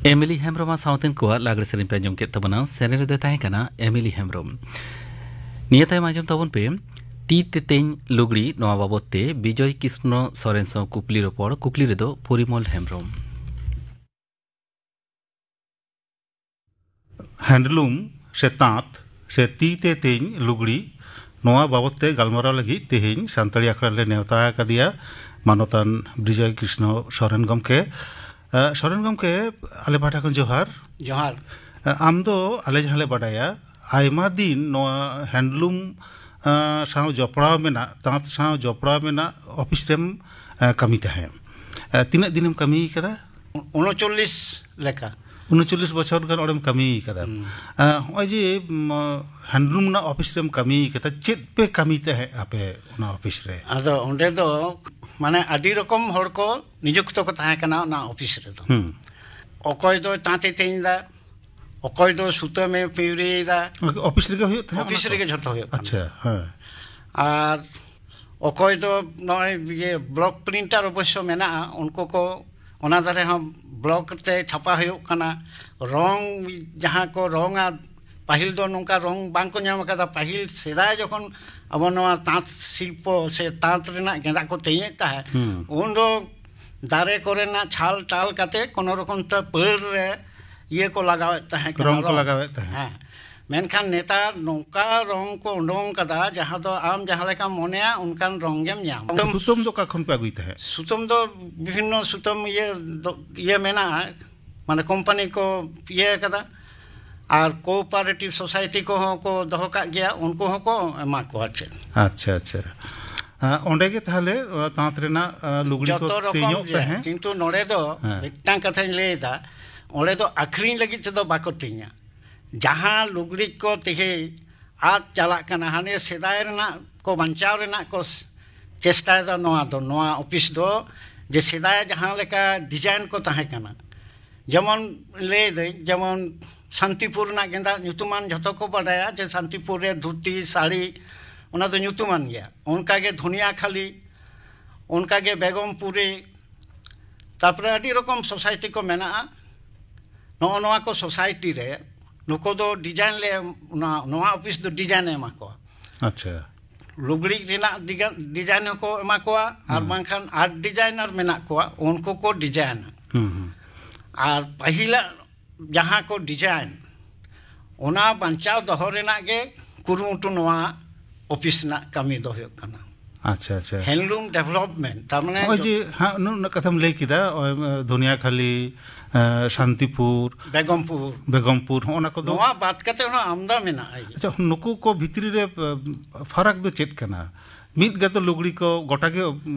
ᱮᱢᱤᱞᱤ ᱦᱮᱢᱵᱽᱨᱚᱢᱟᱜ ᱥᱟᱶᱛᱮᱱ ᱠᱚᱣᱟᱜ ᱞᱟᱜᱽᱲᱮ ᱥᱮᱨᱮᱧ ᱯᱮ ᱟᱸᱡᱚᱢ ᱠᱮᱫ ᱛᱟᱵᱚᱱᱟ᱾ ᱥᱮᱨᱮᱧ ᱨᱮᱫᱚᱭ ᱛᱟᱦᱮᱸ ᱠᱟᱱᱟ ᱮᱢᱤᱞᱤ ᱦᱮᱢᱵᱽᱨᱚᱢ᱾ ᱱᱤᱭᱟᱹ ᱛᱟᱭᱚᱢ ᱟᱸᱡᱚᱢ ᱛᱟᱵᱚᱱ ᱯᱮ ᱛᱤ ᱛᱮᱛᱮᱧ ᱞᱩᱜᱽᱲᱤ, ᱱᱚᱣᱟ ᱵᱟᱵᱚᱛ ᱛᱮ ᱵᱤᱡᱚᱭ ᱠᱨᱤᱥᱱᱚ ᱥᱚᱨᱮᱱ ᱥᱟᱶ ᱠᱩᱠᱞᱤ ᱨᱚᱯᱚᱲ, ᱠᱩᱠᱞᱤ ᱨᱮᱫᱚ ᱯᱚᱨᱤᱢᱚᱞ ᱦᱮᱢᱵᱽᱨᱚᱢ᱾ ᱦᱮᱱᱰᱞᱩᱢ ᱥᱮ ᱛᱟᱸᱛ ᱥᱮ ᱛᱤ ᱛᱮ ᱛᱮᱧ ᱞᱩᱜᱽᱲᱤ, ᱱᱚᱣᱟ ᱵᱟᱵᱚᱛ ᱛᱮ ᱜᱟᱞᱢᱟᱨᱟᱣ ᱞᱟᱹᱜᱤᱫ ᱛᱮᱦᱮᱧ ᱥᱟᱱᱛᱟᱲᱤ ᱟᱠᱷᱲᱟ ᱨᱮᱞᱮ ᱱᱮᱣᱛᱟ ᱟᱠᱟᱫᱮᱭᱟ ᱢᱟᱱᱚᱛᱟᱱ ᱵᱤᱡᱚᱭ ᱠᱨᱤᱥᱱᱚ ᱥᱚᱨᱮᱱ ᱜᱚᱢᱠᱮ᱾ ᱮ, ᱥᱚᱨᱮᱱ ᱜᱚᱢᱠᱮ, ᱟᱞᱮ ᱯᱟᱦᱴᱟ ᱠᱷᱚᱱ ᱡᱚᱦᱟᱨ᱾ ᱡᱚᱦᱟᱨ᱾ ᱮ, ᱟᱢ ᱫᱚ ᱟᱞᱮ ᱡᱟᱦᱟᱸ ᱞᱮ ᱵᱟᱰᱟᱭᱟ, ᱟᱭᱢᱟ ᱫᱤᱱ ᱱᱚᱣᱟ ᱦᱮᱱᱰᱞᱩᱢ, ᱮ, ᱥᱟᱶ ᱡᱚᱯᱲᱟᱣ ᱢᱮᱱᱟᱜ, ᱛᱟᱸᱛ ᱥᱟᱶ ᱡᱚᱯᱲᱟᱣ ᱢᱮᱱᱟᱜ ᱚᱯᱷᱤᱥ ᱨᱮᱢ, ᱮ, ᱠᱟᱹᱢᱤ ᱛᱟᱦᱮᱸᱫ᱾ ᱮ, ᱛᱤᱱᱟᱹᱜ ᱫᱤᱱᱮᱢ ᱠᱟᱹᱢᱤ ᱠᱟᱫᱟ? ᱩᱱᱩᱪᱚᱞᱞᱤᱥ ᱞᱮᱠᱟ᱾ ᱩᱱᱩᱪᱚᱞᱞᱤᱥ ᱵᱚᱪᱷᱚᱨ ᱜᱟᱱ ᱚᱸᱰᱮᱢ ᱠᱟᱹᱢᱤ ᱠᱟᱫᱟ᱾ ᱦᱩᱸ᱾ ᱮ, ᱦᱚᱸᱜᱼᱚᱭ ᱡᱮ, ᱩᱢ, ᱦᱮᱱᱰᱞᱩᱢ ᱨᱮᱱᱟᱜ ᱚᱯᱷᱤᱥ ᱨᱮᱢ ᱠᱟᱹᱢᱤ ᱠᱟᱫᱟ, ᱪᱮᱫ ᱯᱮ ᱠᱟᱹᱢᱤ ᱛᱟᱦᱮᱸᱫ ᱟᱯᱮ ᱚᱱᱟ ᱚᱯᱷᱤᱥ ᱨᱮ? ᱟᱫᱚ ᱚᱸᱰᱮ ᱫᱚ ᱢᱟᱱᱮ ᱟᱹᱰᱤ ᱨᱚᱠᱚᱢ ᱦᱚᱲ ᱠᱚ ᱱᱤᱡᱩᱠᱛᱚ ᱠᱚ ᱛᱟᱦᱮᱸ ᱠᱟᱱᱟ ᱚᱱᱟ ᱚᱯᱷᱤᱥ ᱨᱮᱫᱚ᱾ ᱦᱩᱸ᱾ ᱚᱠᱚᱭ ᱫᱚ ᱛᱟᱸᱛᱮ ᱛᱮᱧ ᱫᱟ, ᱚᱠᱚᱭ ᱫᱚ ᱥᱩᱛᱟᱹᱢᱮ ᱯᱤᱣᱨᱤᱭᱮᱫᱟ᱾ ᱚᱯᱷᱤᱥ ᱨᱮᱜᱮ ᱦᱩᱭᱩᱜ ᱛᱟᱦᱮᱸᱫ ᱚᱱᱟ ᱚᱯᱷᱤᱥ ᱠᱚ? ᱨᱮᱜᱮ ᱡᱷᱚᱛᱚ ᱦᱩᱭᱩᱜ ᱠᱟᱱᱟ᱾ ᱟᱪᱪᱷᱟ, ᱦᱮᱸ᱾ ᱟᱨ ᱚᱠᱚᱭ ᱫᱚ ᱱᱚᱜᱼᱚᱭ ᱤᱭᱟᱹ ᱵᱞᱚᱠ ᱯᱨᱤᱱᱴᱟᱨ ᱚᱵᱚᱥᱥᱚ ᱢᱮᱱᱟᱜᱼᱟ, ᱩᱱᱠᱩ ᱠᱚ ᱚᱱᱟ ᱫᱷᱟᱨᱮ ᱦᱚᱸ ᱵᱞᱚᱠ ᱛᱮ ᱪᱷᱟᱯᱟ ᱦᱩᱭᱩᱜ ᱠᱟᱱᱟ᱾ ᱨᱚᱝ, ᱡᱟᱦᱟᱸ ᱠᱚ ᱨᱚᱝᱟ, ᱯᱟᱹᱦᱤᱞ ᱫᱚ ᱱᱚᱝᱠᱟ ᱨᱚᱝ ᱵᱟᱝ ᱠᱚ ᱧᱟᱢ ᱟᱠᱟᱫᱟ᱾ ᱯᱟᱹᱦᱤᱞ ᱥᱮᱫᱟᱭ ᱡᱚᱠᱷᱚᱱ ᱟᱵᱚ ᱱᱚᱣᱟ ᱛᱟᱸᱛ ᱥᱤᱞᱯᱚ ᱥᱮ ᱛᱟᱸᱛ ᱨᱮᱱᱟᱜ ᱜᱮᱸᱫᱟᱜ ᱠᱚ ᱛᱮᱧᱮᱫ ᱛᱟᱦᱮᱸᱫ, ᱦᱩᱸ᱾ ᱩᱱ ᱫᱚ ᱫᱟᱨᱮ ᱠᱚᱨᱮᱱᱟᱜ ᱪᱷᱟᱞ ᱴᱟᱞ ᱠᱟᱛᱮ ᱠᱳᱱᱳ ᱨᱚᱠᱚᱢ ᱛᱮ ᱯᱟᱹᱲ ᱨᱮ ᱤᱭᱟᱹ ᱠᱚ ᱞᱟᱜᱟᱣᱮᱫ ᱛᱟᱦᱮᱸ ᱠᱟᱱᱟ, ᱨᱚᱝ ᱠᱚ ᱨᱚᱝ᱾ ᱞᱟᱜᱟᱣᱮᱫ ᱛᱟᱦᱮᱸᱫ᱾ ᱦᱮᱸ᱾ ᱢᱮᱱᱠᱷᱟᱱ ᱱᱮᱛᱟᱨ ᱱᱚᱝᱠᱟ ᱨᱚᱝ ᱠᱚ ᱩᱰᱩᱝ ᱠᱟᱫᱟ, ᱡᱟᱦᱟᱸ ᱫᱚ ᱟᱢ ᱡᱟᱦᱟᱸ ᱞᱮᱠᱟᱢ ᱢᱚᱱᱮᱭᱟ, ᱚᱱᱠᱟᱱ ᱨᱚᱝ ᱜᱮᱢ ᱧᱟᱢᱟ᱾ ᱥᱩᱛᱟᱹᱢ ᱫᱚ ᱚᱠᱟ ᱠᱷᱚᱱ ᱯᱮ ᱟᱹᱜᱩᱭ ᱛᱟᱦᱮᱸᱫ? ᱥᱩᱛᱟᱹᱢ ᱫᱚ ᱵᱤᱵᱷᱤᱱᱱᱚ ᱥᱩᱛᱟᱹᱢ ᱤᱭᱟᱹ ᱫᱚ, ᱤᱭᱟᱹ ᱢᱮᱱᱟᱜᱼᱟ, ᱢᱟᱱᱮ ᱠᱳᱢᱯᱟᱱᱤ ᱠᱚ ᱤᱭᱟᱹ ᱠᱟᱫᱟ᱾ ᱟᱨ ᱠᱳᱚᱯᱟᱨᱮᱴᱤᱵᱷ ᱥᱳᱥᱟᱭᱴᱤ ᱠᱚᱦᱚᱸ ᱠᱚ ᱫᱚᱦᱚ ᱠᱟᱜ ᱜᱮᱭᱟ, ᱩᱱᱠᱩ ᱦᱚᱸᱠᱚ ᱮᱢᱟ ᱠᱚᱣᱟ ᱪᱮᱫ᱾ ᱟᱪᱪᱷᱟ, ᱟᱪᱪᱷᱟ᱾ ᱟᱸ, ᱚᱸᱰᱮ ᱜᱮ ᱛᱟᱦᱞᱮ, ᱟᱸ, ᱛᱟᱸᱛ ᱨᱮᱱᱟᱜ, ᱟᱸ, ᱞᱩᱜᱽᱲᱤ ᱠᱚ ᱡᱚᱛᱚ ᱨᱚᱠᱚᱢ ᱛᱮᱧᱚᱜ ᱜᱮ, ᱛᱟᱦᱮᱸᱫ? ᱠᱤᱱᱛᱩ ᱱᱚᱰᱮ ᱫᱚ ᱦᱮᱸ᱾ ᱢᱤᱫᱴᱟᱝ ᱠᱟᱛᱷᱟᱧ ᱞᱟᱹᱭ ᱮᱫᱟ, ᱚᱸᱰᱮ ᱫᱚ ᱟᱠᱷᱨᱤᱧ ᱞᱟᱹᱜᱤᱫ ᱛᱮᱫᱚ ᱵᱟᱠᱚ ᱛᱮᱧᱟ᱾ ᱡᱟᱦᱟᱸ ᱞᱩᱜᱽᱲᱤ ᱠᱚ ᱛᱮᱦᱮᱧ ᱟᱫ ᱪᱟᱞᱟᱜ ᱠᱟᱱᱟ, ᱦᱟᱱᱮ ᱥᱮᱫᱟᱭ ᱨᱮᱱᱟᱜ ᱠᱚ ᱵᱟᱧᱪᱟᱣ ᱨᱮᱱᱟᱜ ᱠᱚ ᱪᱮᱥᱴᱟᱭᱮᱫᱟ᱾ ᱱᱚᱣᱟ ᱫᱚ, ᱱᱚᱣᱟ ᱚᱯᱷᱤᱥ ᱫᱚ, ᱡᱮ ᱥᱮᱫᱟᱭ ᱡᱟᱦᱟᱸ ᱞᱮᱠᱟ ᱰᱤᱡᱟᱭᱤᱱ ᱠᱚ ᱛᱟᱦᱮᱸ ᱠᱟᱱᱟ, ᱡᱮᱢᱚᱱ ᱞᱟᱹᱭᱫᱟᱹᱧ, ᱡᱮᱢᱚᱱ ᱥᱟᱱᱛᱤᱯᱩᱨ ᱨᱮᱱᱟᱜ ᱜᱮᱸᱫᱟᱜ ᱧᱩᱛᱩᱢᱟᱱ ᱡᱷᱚᱛᱚ ᱠᱚ ᱵᱟᱰᱟᱭᱟ ᱡᱮ ᱥᱟᱱᱛᱤᱯᱩᱨ ᱨᱮ ᱫᱷᱩᱛᱤ, ᱥᱟᱹᱲᱤ, ᱚᱱᱟ ᱫᱚ ᱧᱩᱛᱩᱢᱟᱱ ᱜᱮᱭᱟ᱾ ᱚᱱᱠᱟᱜᱮ ᱫᱷᱩᱱᱤᱭᱟᱹᱠᱷᱟᱞᱤ, ᱚᱱᱠᱟᱜᱮ ᱵᱮᱜᱚᱢᱯᱩᱨᱤ, ᱛᱟᱨᱯᱚᱨᱮ ᱟᱹᱰᱤ ᱨᱚᱠᱚᱢ ᱥᱳᱥᱟᱭᱴᱤ ᱠᱚ ᱢᱮᱱᱟᱜᱼᱟ᱾ ᱱᱚᱜᱼᱚ ᱱᱚᱣᱟ ᱠᱚ ᱥᱳᱥᱟᱭᱴᱤ ᱨᱮ ᱱᱩᱠᱩ ᱫᱚ ᱰᱤᱡᱟᱭᱤᱱ ᱞᱮ ᱮᱢ-, ᱚᱱᱟ, ᱱᱚᱣᱟ ᱚᱯᱷᱤᱥ ᱫᱚ ᱰᱤᱡᱟᱭᱤᱱ ᱮ ᱮᱢᱟ ᱠᱚᱣᱟ᱾ ᱟᱪᱪᱷᱟ᱾ ᱞᱩᱜᱽᱲᱤᱡ ᱨᱮᱱᱟᱜ ᱰᱤᱜᱟ-, ᱰᱤᱡᱟᱭᱤᱱ ᱦᱚᱸᱠᱚ ᱮᱢᱟ ᱠᱚᱣᱟ, ᱟᱨ ᱵᱟᱝᱠᱷᱟᱱ ᱟᱨᱴ ᱰᱤᱡᱟᱭᱤᱱᱟᱨ ᱢᱮᱱᱟᱜ ᱠᱚᱣᱟ, ᱩᱱᱠᱩ ᱠᱚ ᱰᱤᱡᱟᱭᱤᱱᱟ᱾ ᱦᱩᱸ ᱦᱩᱸ᱾ ᱟᱨ ᱯᱟᱹᱦᱤᱞᱟᱜ ᱡᱟᱦᱟᱸ ᱠᱚ ᱰᱤᱡᱟᱭᱤᱱ, ᱚᱱᱟ ᱵᱟᱧᱪᱟᱣ ᱫᱚᱦᱚ ᱨᱮᱱᱟᱜ ᱜᱮ ᱠᱩᱨᱩᱢᱩᱴᱩ ᱱᱚᱣᱟ ᱚᱯᱷᱤᱥ ᱨᱮᱱᱟᱜ ᱠᱟᱹᱢᱤ ᱫᱚ ᱦᱩᱭᱩᱜ ᱠᱟᱱᱟ᱾ ᱟᱪᱪᱷᱟ ᱟᱪᱪᱷᱟ᱾ ᱦᱮᱱᱰᱞᱩᱢ ᱰᱮᱵᱷᱞᱚᱯᱢᱮᱱᱴ, ᱛᱟᱨ ᱢᱟᱱᱮ ᱱᱚᱜᱼᱚᱭ ᱡᱮ ᱦᱟᱸᱜ ᱱᱩᱱᱟᱹᱜ ᱠᱟᱛᱷᱟᱢ ᱞᱟᱹᱭ ᱠᱮᱫᱟ, ᱱᱚᱜᱼᱚᱭ, ᱫᱷᱩᱱᱤᱭᱟᱠᱷᱟᱞᱤ, ᱮᱸ, ᱥᱟᱱᱛᱤᱯᱩᱨ, ᱵᱮᱜᱚᱢᱯᱩᱨ, ᱵᱮᱜᱚᱢᱯᱩᱨ, ᱦᱚᱸᱜᱼᱚ ᱱᱟ ᱠᱚᱫᱚ᱾ ᱱᱚᱣᱟ ᱵᱟᱫ ᱠᱟᱛᱮ ᱦᱚᱸ ᱟᱢᱫᱟ ᱢᱮᱱᱟᱜᱼᱟ᱾ ᱟᱪᱪᱷᱟ, ᱱᱩᱠᱩ ᱠᱚ ᱵᱷᱤᱛᱨᱤ ᱨᱮ, ᱮᱸ, ᱯᱷᱟᱨᱟᱠ ᱫᱚ ᱪᱮᱫ ᱠᱟᱱᱟ? ᱢᱤᱫ ᱜᱮᱛᱚ ᱞᱩᱜᱽᱲᱤ ᱠᱚ ᱜᱚᱴᱟ ᱜᱮ,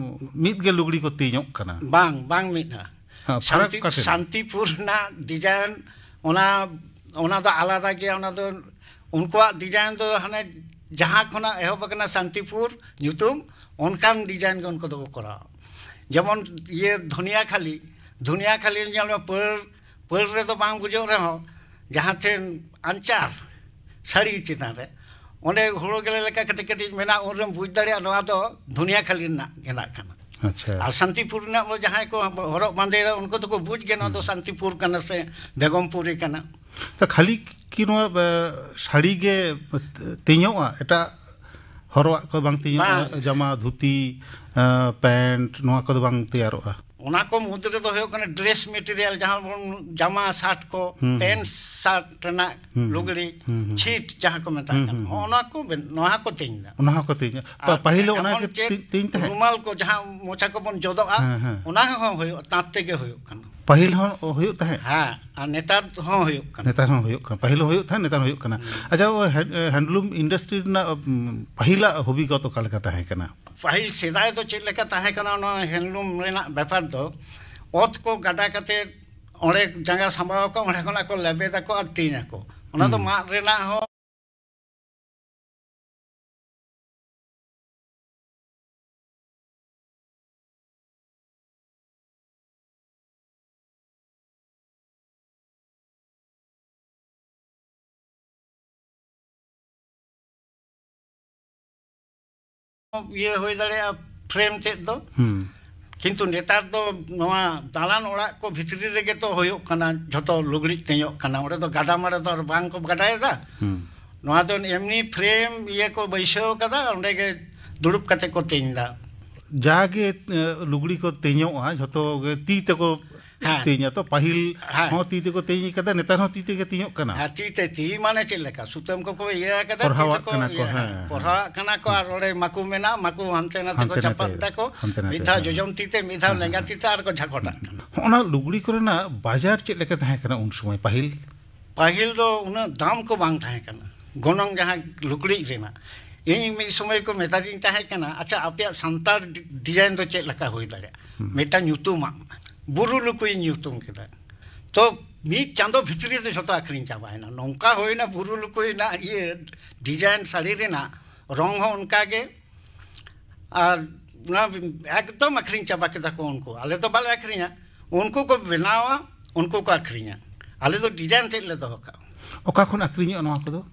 ᱢᱤᱫ ᱜᱮ ᱞᱩᱜᱽᱲᱤ ᱠᱚ ᱛᱮᱧᱚᱜ ᱠᱟᱱᱟ᱾ ᱵᱟᱝ, ᱵᱟᱝ ᱢᱤᱫᱼᱟ᱾ ᱦᱮᱸ, ᱯᱷᱟᱨᱟᱠ ᱥᱟᱱᱛᱤ-, ᱚᱠᱟ ᱴᱷᱮᱱ? ᱥᱟᱱᱛᱤᱯᱩᱨ ᱨᱮᱱᱟᱜ ᱰᱤᱡᱟᱭᱤᱱ, ᱚᱱᱟ, ᱚᱱᱟ ᱫᱚ ᱟᱞᱟᱫᱟ ᱜᱮᱭᱟ᱾ ᱚᱱᱟ ᱫᱚ ᱩᱱᱠᱩᱣᱟᱜ ᱰᱤᱡᱟᱭᱤᱱ ᱫᱚ ᱦᱟᱱᱮ ᱡᱟᱦᱟᱸ ᱠᱷᱚᱱᱟᱜ ᱮᱦᱚᱵ ᱟᱠᱟᱱᱟ ᱥᱟᱱᱛᱤᱯᱩᱨ ᱧᱩᱛᱩᱢ, ᱚᱱᱠᱟᱱ ᱰᱤᱡᱟᱭᱤᱱ ᱜᱮ ᱩᱱᱠᱩ ᱫᱚᱠᱚ ᱠᱚᱨᱟᱣᱟ᱾ ᱡᱮᱢᱚᱱ ᱤᱭᱟᱹ ᱫᱷᱩᱱᱤᱭᱟᱠᱷᱟᱞᱤ, ᱫᱷᱩᱱᱤᱭᱟᱠᱷᱟᱞᱤ ᱧᱮᱞ ᱢᱮ, ᱯᱟᱹᱲ, ᱯᱟᱹᱲ ᱨᱮᱫᱚ ᱵᱟᱝ ᱵᱩᱡᱷᱟᱹᱜ ᱨᱮᱦᱚᱸ, ᱡᱟᱦᱟᱸ ᱴᱷᱮᱱ ᱟᱧᱪᱟᱨ ᱥᱟᱹᱲᱤ ᱪᱮᱛᱟᱱ ᱨᱮ, ᱚᱸᱰᱮ ᱦᱩᱲᱩ ᱜᱮᱞᱮ ᱞᱮᱠᱟ ᱠᱟᱹᱴᱤᱡ ᱠᱟᱹᱴᱤᱡ ᱢᱮᱱᱟᱜᱼᱟ, ᱩᱱᱨᱮᱢ ᱵᱩᱡᱽ ᱫᱟᱲᱮᱭᱟᱜᱼᱟ ᱱᱚᱣᱟ ᱫᱚ ᱫᱷᱩᱱᱤᱭᱟᱠᱷᱟᱞᱤ ᱨᱮᱱᱟᱜ ᱜᱮᱸᱫᱟᱜ ᱠᱟᱱᱟ᱾ ᱟᱪᱪᱷᱟ᱾ ᱟᱨ ᱥᱟᱱᱛᱤᱯᱩᱨ ᱨᱮᱱᱟᱜ ᱫᱚ ᱡᱟᱦᱟᱸᱭ ᱠᱚ ᱦᱚᱨᱚᱜ ᱵᱟᱸᱫᱮᱭᱮᱫᱟ, ᱩᱱᱠᱩ ᱫᱚᱠᱚ ᱵᱩᱡᱽ ᱜᱮᱭᱟ ᱱᱚᱣᱟ ᱫᱚ ᱥᱟᱱᱛᱤᱯᱩᱨ ᱠᱟᱱᱟ ᱥᱮ ᱵᱮᱜᱚᱢᱯᱩᱨᱤ ᱠᱟᱱᱟ᱾ ᱛᱚ ᱠᱷᱟᱹᱞᱤ ᱠᱤ ᱱᱚᱣᱟ, ᱮ, ᱥᱟᱹᱲᱤ ᱜᱮ ᱛᱮᱧᱚᱜᱼᱟ, ᱮᱴᱟᱜ ᱦᱚᱨᱚᱜᱟᱜ ᱠᱚ ᱵᱟᱝ ᱛᱮᱧᱚᱜᱼᱟ? ᱵᱟᱝ᱾ ᱡᱟᱢᱟ, ᱫᱷᱩᱛᱤ, ᱮ, ᱯᱮᱱᱴ, ᱱᱚᱣᱟ ᱠᱚᱫᱚ ᱵᱟᱝ ᱛᱮᱭᱟᱨᱚᱜᱼᱟ? ᱚᱱᱟ ᱠᱚ ᱢᱩᱫᱽ ᱨᱮᱫᱚ ᱦᱩᱭᱩᱜ ᱠᱟᱱᱟ ᱰᱨᱮᱥ ᱢᱮᱴᱮᱨᱤᱭᱟᱞ, ᱡᱟᱦᱟᱸ ᱵᱚᱱ ᱡᱟᱢᱟ ᱥᱟᱨᱴ ᱠᱚ, ᱦᱩᱸ, ᱯᱮᱱᱴ ᱥᱟᱨᱴ ᱨᱮᱱᱟᱜ ᱦᱩᱸ, ᱞᱩᱜᱽᱲᱤ, ᱦᱩᱸ, ᱦᱩᱸ, ᱪᱷᱤᱴ ᱡᱟᱦᱟᱸ ᱠᱚ ᱢᱮᱛᱟᱜ ᱦᱩᱸ, ᱠᱟᱱᱟ, ᱦᱩᱸ, ᱦᱚᱸᱜᱼᱚ ᱱᱚᱣᱟ ᱠᱚ ᱵᱮᱱ-, ᱱᱚᱣᱟ ᱠᱚ ᱛᱮᱧ ᱫᱟ᱾ ᱚᱱᱟ ᱦᱚᱸᱠᱚ ᱛᱮᱧᱟ᱾ ᱯᱟ-, ᱟᱨ ᱯᱟᱹᱦᱤᱞ ᱚᱱᱟ ᱮᱢᱚᱱ ᱜᱮ ᱪᱮᱫ ᱛᱮᱧ, ᱛᱮᱧ ᱛᱟᱦᱮᱸᱫ? ᱨᱩᱢᱟᱞ ᱠᱚ ᱡᱟᱦᱟᱸ ᱢᱚᱪᱟ ᱠᱚᱵᱚᱱ ᱡᱚᱫᱚᱜᱼᱟ, ᱦᱮᱸ, ᱦᱮᱸ᱾ ᱚᱱᱟ ᱦᱚᱸ ᱦᱩᱭᱩᱜᱼᱟ, ᱛᱟᱸᱛ ᱛᱮᱜᱮ ᱦᱩᱭᱩᱜ ᱠᱟᱱᱟ᱾ ᱯᱟᱹᱦᱤᱞ ᱦᱚᱸ ᱦᱩᱭᱩᱜ ᱛᱟᱦᱮᱸᱫ? ᱦᱮᱸ, ᱟᱨ ᱱᱮᱛᱟᱨ ᱦᱚᱸ ᱦᱩᱭᱩᱜ ᱠᱟᱱᱟ᱾ ᱱᱮᱛᱟᱨ ᱦᱚᱸ ᱦᱩᱭᱩᱜ ᱠᱟᱱᱟ᱾ ᱯᱟᱹᱦᱤᱞ ᱦᱚᱸ ᱦᱩᱭᱩᱜ ᱛᱟᱦᱮᱸᱫ, ᱱᱮᱛᱟᱨ ᱦᱚᱸ ᱦᱩᱭᱩᱜ ᱠᱟᱱᱟ᱾ ᱟᱪᱪᱷᱟ, ᱳᱭ ᱦᱮ-, ᱦᱮᱱᱰᱞᱩᱢ ᱤᱱᱰᱟᱥᱴᱨᱤ ᱨᱮᱱᱟᱜ, ᱩᱢ, ᱯᱟᱹᱦᱤᱞᱟᱜ ᱦᱚᱵᱤᱜᱚᱛ ᱚᱠᱟ ᱞᱮᱠᱟ ᱛᱟᱦᱮᱸ ᱠᱟᱱᱟ? ᱯᱟᱹᱦᱤᱞ ᱥᱮᱫᱟᱭ ᱫᱚ ᱪᱮᱫ ᱞᱮᱠᱟ ᱛᱟᱦᱮᱸ ᱠᱟᱱᱟ, ᱚᱱᱟ ᱦᱮᱱᱰᱞᱩᱢ ᱨᱮᱱᱟᱜ ᱵᱮᱯᱟᱨ ᱫᱚ, ᱚᱛ ᱠᱚ ᱜᱟᱰᱟ ᱠᱟᱛᱮ ᱚᱸᱰᱮ ᱡᱟᱸᱜᱟ ᱥᱟᱢᱵᱟᱣ ᱟᱠᱚ, ᱚᱸᱰᱮ ᱠᱷᱚᱱᱟᱜ ᱠᱚ ᱞᱮᱵᱮᱫ ᱟᱠᱚ ᱟᱨ ᱛᱮᱧ ᱟᱠᱚ᱾ ᱚᱱᱟ ᱫᱚ ᱦᱩᱸ᱾ ᱢᱟᱫ ᱨᱮᱱᱟᱜ ᱦᱚᱸ ᱤᱭᱟᱹ ᱦᱩᱭ ᱫᱟᱲᱮᱭᱟᱜᱼᱟ, ᱯᱷᱨᱮᱢ ᱪᱮᱫ ᱫᱚ᱾ ᱦᱩᱸ᱾ ᱠᱤᱱᱛᱩ ᱱᱮᱛᱟᱨ ᱫᱚ ᱱᱚᱣᱟ ᱫᱟᱞᱟᱱ ᱚᱲᱟᱜ ᱠᱚ ᱵᱷᱤᱛᱨᱤ ᱨᱮᱜᱮ ᱛᱚ ᱦᱩᱭᱩᱜ ᱠᱟᱱᱟ, ᱡᱷᱚᱛᱚ ᱞᱩᱜᱽᱲᱤᱡ ᱛᱮᱧᱚᱜ ᱠᱟᱱᱟ᱾ ᱚᱸᱰᱮ ᱫᱚ ᱜᱟᱰᱟ ᱢᱟᱲᱮ ᱫᱚ ᱟᱨ ᱵᱟᱝ ᱠᱚ ᱜᱟᱰᱟᱭᱮᱫᱟ᱾ ᱦᱩᱸ᱾ ᱱᱚᱣᱟ ᱫᱚ ᱮᱢᱱᱤ ᱯᱷᱨᱮᱢ ᱤᱭᱟᱹ ᱠᱚ ᱵᱟᱹᱭᱥᱟᱹᱣ ᱠᱟᱫᱟ, ᱚᱸᱰᱮ ᱜᱮ ᱫᱩᱲᱩᱵ ᱠᱟᱛᱮ ᱠᱚ ᱛᱮᱧ ᱫᱟ᱾ ᱡᱟᱜᱮ, ᱮ, ᱞᱩᱜᱽᱲᱤ ᱠᱚ ᱛᱮᱧᱚᱜᱼᱟ, ᱡᱷᱚᱛᱚ ᱜᱮ ᱛᱤ ᱛᱮᱠᱚ ᱦᱮᱸ᱾ ᱛᱮᱧᱟ᱾ ᱛᱚ, ᱯᱟᱹᱦᱤᱞ ᱦᱮᱸ᱾ ᱦᱚᱸ ᱛᱤ ᱛᱮᱠᱚ ᱛᱮᱧ ᱠᱟᱫᱟ, ᱱᱮᱛᱟᱨ ᱦᱚᱸ ᱛᱤ ᱛᱮᱜᱮ ᱛᱮᱧᱚᱜ ᱠᱟᱱᱟ᱾ ᱦᱮᱸ, ᱛᱤ ᱛᱮ, ᱛᱤ ᱢᱟᱱᱮ ᱪᱮᱫ ᱞᱮᱠᱟ? ᱥᱩᱛᱟᱹᱢ ᱠᱚᱠᱚ ᱤᱭᱟᱹ ᱠᱟᱫᱟ, ᱛᱤ ᱯᱚᱨᱦᱟᱣᱟᱜ ᱛᱮᱠᱚ ᱠᱟᱱᱟ ᱠᱚ, ᱤᱭᱟᱹ, ᱦᱮᱸ, ᱦᱮᱸ᱾ ᱯᱚᱨᱦᱟᱣᱟᱜ ᱠᱟᱱᱟ ᱠᱚ, ᱟᱨ ᱚᱸᱰᱮ ᱢᱟᱠᱩ ᱢᱮᱱᱟᱜᱼᱟ, ᱢᱟᱠᱩ ᱦᱟᱱᱛᱮ ᱱᱟᱛᱮ ᱦᱟᱱᱛᱮ ᱠᱚ ᱱᱟᱛᱮ, ᱪᱟᱯᱟᱫ ᱫᱟᱠᱚ᱾ ᱦᱟᱱᱛᱮ ᱱᱟᱛᱮ, ᱢᱤᱫ ᱫᱷᱟᱣ ᱦᱮᱸ, ᱡᱚᱡᱚᱢ ᱛᱤ ᱛᱮ, ᱢᱤᱫ ᱫᱷᱟᱣ ᱦᱮᱸ, ᱞᱮᱸᱜᱟ ᱦᱮᱸ᱾ ᱛᱤ ᱛᱮ, ᱟᱨ ᱠᱚ ᱡᱷᱟᱠᱚᱴᱟᱜ ᱠᱟᱱᱟ᱾ ᱦᱚᱸᱜᱼᱚ ᱱᱟ ᱞᱩᱜᱽᱲᱤ ᱠᱚᱨᱮᱱᱟᱜ ᱵᱟᱡᱟᱨ ᱪᱮᱫ ᱞᱮᱠᱟ ᱛᱟᱦᱮᱸ ᱠᱟᱱᱟ ᱩᱱ ᱥᱚᱢᱚᱭ ᱯᱟᱹᱦᱤᱞ? ᱯᱟᱹᱦᱤᱞ ᱫᱚ ᱩᱱᱟᱹᱜ ᱫᱟᱢ ᱠᱚ ᱵᱟᱝ ᱛᱟᱦᱮᱸ ᱠᱟᱱᱟ, ᱜᱚᱱᱚᱝ ᱡᱟᱦᱟᱸ ᱞᱩᱜᱽᱲᱤᱡ ᱨᱮᱱᱟᱜ᱾ ᱤᱧ ᱢᱤᱫ ᱥᱚᱢᱚᱭ ᱠᱚ ᱢᱮᱛᱟᱫᱤᱧ ᱛᱟᱦᱮᱸ ᱠᱟᱱᱟ, "ᱟᱪᱪᱷᱟ, ᱟᱯᱮᱭᱟᱜ ᱥᱟᱱᱛᱟᱲ ᱰᱤ-, ᱰᱤᱡᱟᱭᱤᱱ ᱫᱚ ᱪᱮᱫ ᱞᱮᱠᱟ ᱦᱩᱭ ᱫᱟᱲᱮᱭᱟᱜᱼᱟ?" ᱦᱩᱸ᱾ ᱢᱤᱫᱴᱟᱝ ᱧᱩᱛᱩᱢᱟᱜ ᱵᱩᱨᱩ ᱞᱩᱠᱩᱭᱤᱧ ᱧᱩᱛᱩᱢ ᱠᱮᱫᱟ᱾ ᱛᱚ ᱢᱤᱫ ᱪᱟᱸᱫᱚ ᱵᱷᱤᱛᱨᱤ ᱫᱚ ᱡᱷᱚᱛᱚ ᱟᱹᱠᱷᱨᱤᱧ ᱪᱟᱵᱟᱭᱮᱱᱟ᱾ ᱱᱚᱝᱠᱟ ᱦᱩᱭᱱᱟ ᱵᱩᱨᱩ ᱞᱩᱠᱩᱭᱤᱧ ᱨᱮᱱᱟᱜ ᱤᱭᱟᱹ ᱰᱤᱡᱟᱭᱤᱱ ᱥᱟᱹᱲᱤ ᱨᱮᱱᱟᱜ, ᱨᱚᱝ ᱦᱚᱸ ᱚᱱᱠᱟ ᱜᱮ᱾ ᱟᱨ ᱚᱱᱟ ᱮᱠᱫᱚᱢ ᱟᱹᱠᱷᱨᱤᱧ ᱪᱟᱵᱟ ᱠᱮᱫᱟ ᱠᱚ ᱩᱱᱠᱩ᱾ ᱟᱞᱮ ᱫᱚ ᱵᱟᱞᱮ ᱟᱹᱠᱷᱨᱤᱧᱟ, ᱩᱱᱠᱩ ᱠᱚ ᱵᱮᱱᱟᱣᱟ, ᱩᱱᱠᱩ ᱠᱚ ᱟᱹᱠᱷᱨᱤᱧᱟ᱾ ᱟᱞᱮ ᱫᱚ ᱰᱤᱡᱟᱭᱤᱱ ᱛᱮᱫ ᱞᱮ ᱫᱚᱦᱚ ᱠᱟᱜᱼᱟ᱾ ᱚᱠᱟ ᱠᱷᱚᱱ ᱟᱹᱠᱷᱨᱤᱧᱚᱜᱼᱟ ᱱᱚᱣᱟ ᱠᱚᱫᱚ?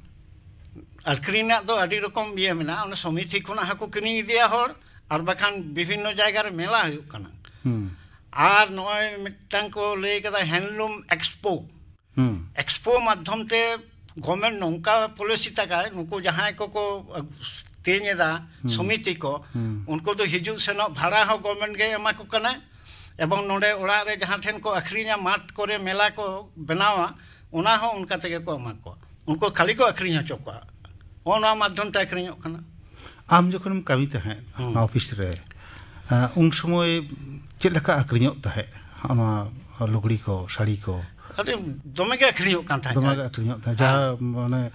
ᱟᱹᱠᱷᱨᱤᱧ ᱨᱮᱱᱟᱜ ᱫᱚ ᱟᱹᱰᱤ ᱨᱚᱠᱚᱢ ᱤᱭᱟᱹ ᱢᱮᱱᱟᱜᱼᱟ᱾ ᱚᱱᱟ ᱥᱚᱢᱤᱛᱤ ᱠᱷᱚᱱᱟᱜ ᱦᱚᱸᱠᱚ ᱠᱤᱨᱤᱧ ᱤᱫᱤᱭᱟ ᱦᱚᱲ, ᱟᱨ ᱵᱟᱠᱷᱟᱱ ᱵᱤᱵᱷᱤᱱᱱᱚ ᱡᱟᱭᱜᱟ ᱨᱮ ᱢᱮᱞᱟ ᱦᱩᱭᱩᱜ ᱠᱟᱱᱟ᱾ ᱦᱩᱸ᱾ ᱟᱨ ᱱᱚᱜᱼᱚᱭ ᱢᱤᱫᱴᱟᱝ ᱠᱚ ᱞᱟᱹᱭ ᱠᱟᱫᱟ ᱦᱮᱱᱰᱞᱩᱢ ᱮᱠᱥᱯᱳ᱾ ᱦᱩᱸ᱾ ᱮᱠᱥᱯᱳ ᱢᱟᱫᱽᱫᱷᱚᱢ ᱛᱮ ᱜᱚᱵᱷᱢᱮᱱᱴ ᱱᱚᱝᱠᱟ ᱯᱚᱞᱤᱥᱤ ᱛᱟᱠᱟᱭ, ᱱᱩᱠᱩ ᱡᱟᱦᱟᱸᱭ ᱠᱚᱠᱚ ᱛᱮᱧ ᱮᱫᱟ, ᱦᱩᱸ᱾ ᱥᱚᱢᱤᱛᱤ ᱠᱚ, ᱦᱩᱸ᱾ ᱩᱱᱠᱩ ᱫᱚ ᱦᱤᱡᱩᱜ ᱥᱮᱱᱚᱜ ᱵᱷᱟᱲᱟ ᱦᱚᱸ ᱜᱚᱵᱷᱢᱮᱱᱴ ᱜᱮ ᱮᱢᱟ ᱠᱚ ᱠᱟᱱᱟ, ᱮᱵᱚᱝ ᱱᱚᱰᱮ ᱚᱲᱟᱜ ᱨᱮ ᱡᱟᱦᱟᱸ ᱴᱷᱮᱱ ᱠᱚ ᱟᱹᱠᱷᱨᱤᱧᱟ, ᱢᱟᱴ ᱠᱚᱨᱮ ᱢᱮᱞᱟ ᱠᱚ ᱵᱮᱱᱟᱣᱟ, ᱚᱱᱟ ᱦᱚᱸ ᱚᱱᱠᱟ ᱛᱮᱜᱮ ᱠᱚ ᱮᱢᱟ ᱠᱚᱣᱟ᱾ ᱩᱱᱠᱩ ᱠᱷᱟᱹᱞᱤ ᱠᱚ ᱟᱹᱠᱷᱨᱤᱧ ᱦᱚᱪᱚ ᱠᱚᱣᱟ, ᱱᱚᱜᱼᱚ ᱱᱚᱣᱟ ᱢᱟᱫᱽᱫᱷᱚᱢ ᱛᱮ ᱟᱹᱠᱷᱨᱤᱧᱚᱜ ᱠᱟᱱᱟ᱾ ᱟᱢ ᱡᱚᱠᱷᱚᱱᱮᱢ ᱠᱟᱹᱢᱤ ᱛᱟᱦᱮᱸᱫ ᱦᱩᱸ᱾ ᱚᱱᱟ ᱚᱯᱷᱤᱥ ᱨᱮ, ᱮᱸ, ᱩᱱ ᱥᱚᱢᱚᱭ ᱪᱮᱫ ᱞᱮᱠᱟ ᱟᱹᱠᱷᱨᱤᱧᱚᱜ ᱛᱟᱦᱮᱸᱫ ᱱᱚᱣᱟ ᱞᱩᱜᱽᱲᱤ ᱠᱚ, ᱥᱟᱹᱲᱤ ᱠᱚ? ᱟᱹᱰᱤ ᱫᱚᱢᱮ ᱜᱮ ᱟᱹᱠᱷᱨᱤᱧᱚᱜ ᱠᱟᱱ ᱛᱟᱦᱮᱸᱫ᱾ ᱫᱚᱢᱮ ᱜᱮ ᱟᱹᱠᱷᱨᱤᱧᱚᱜ ᱛᱟᱦᱮᱸᱫ᱾ ᱦᱮᱸ᱾ ᱡᱟᱦᱟᱸ, ᱢᱟᱱᱮ,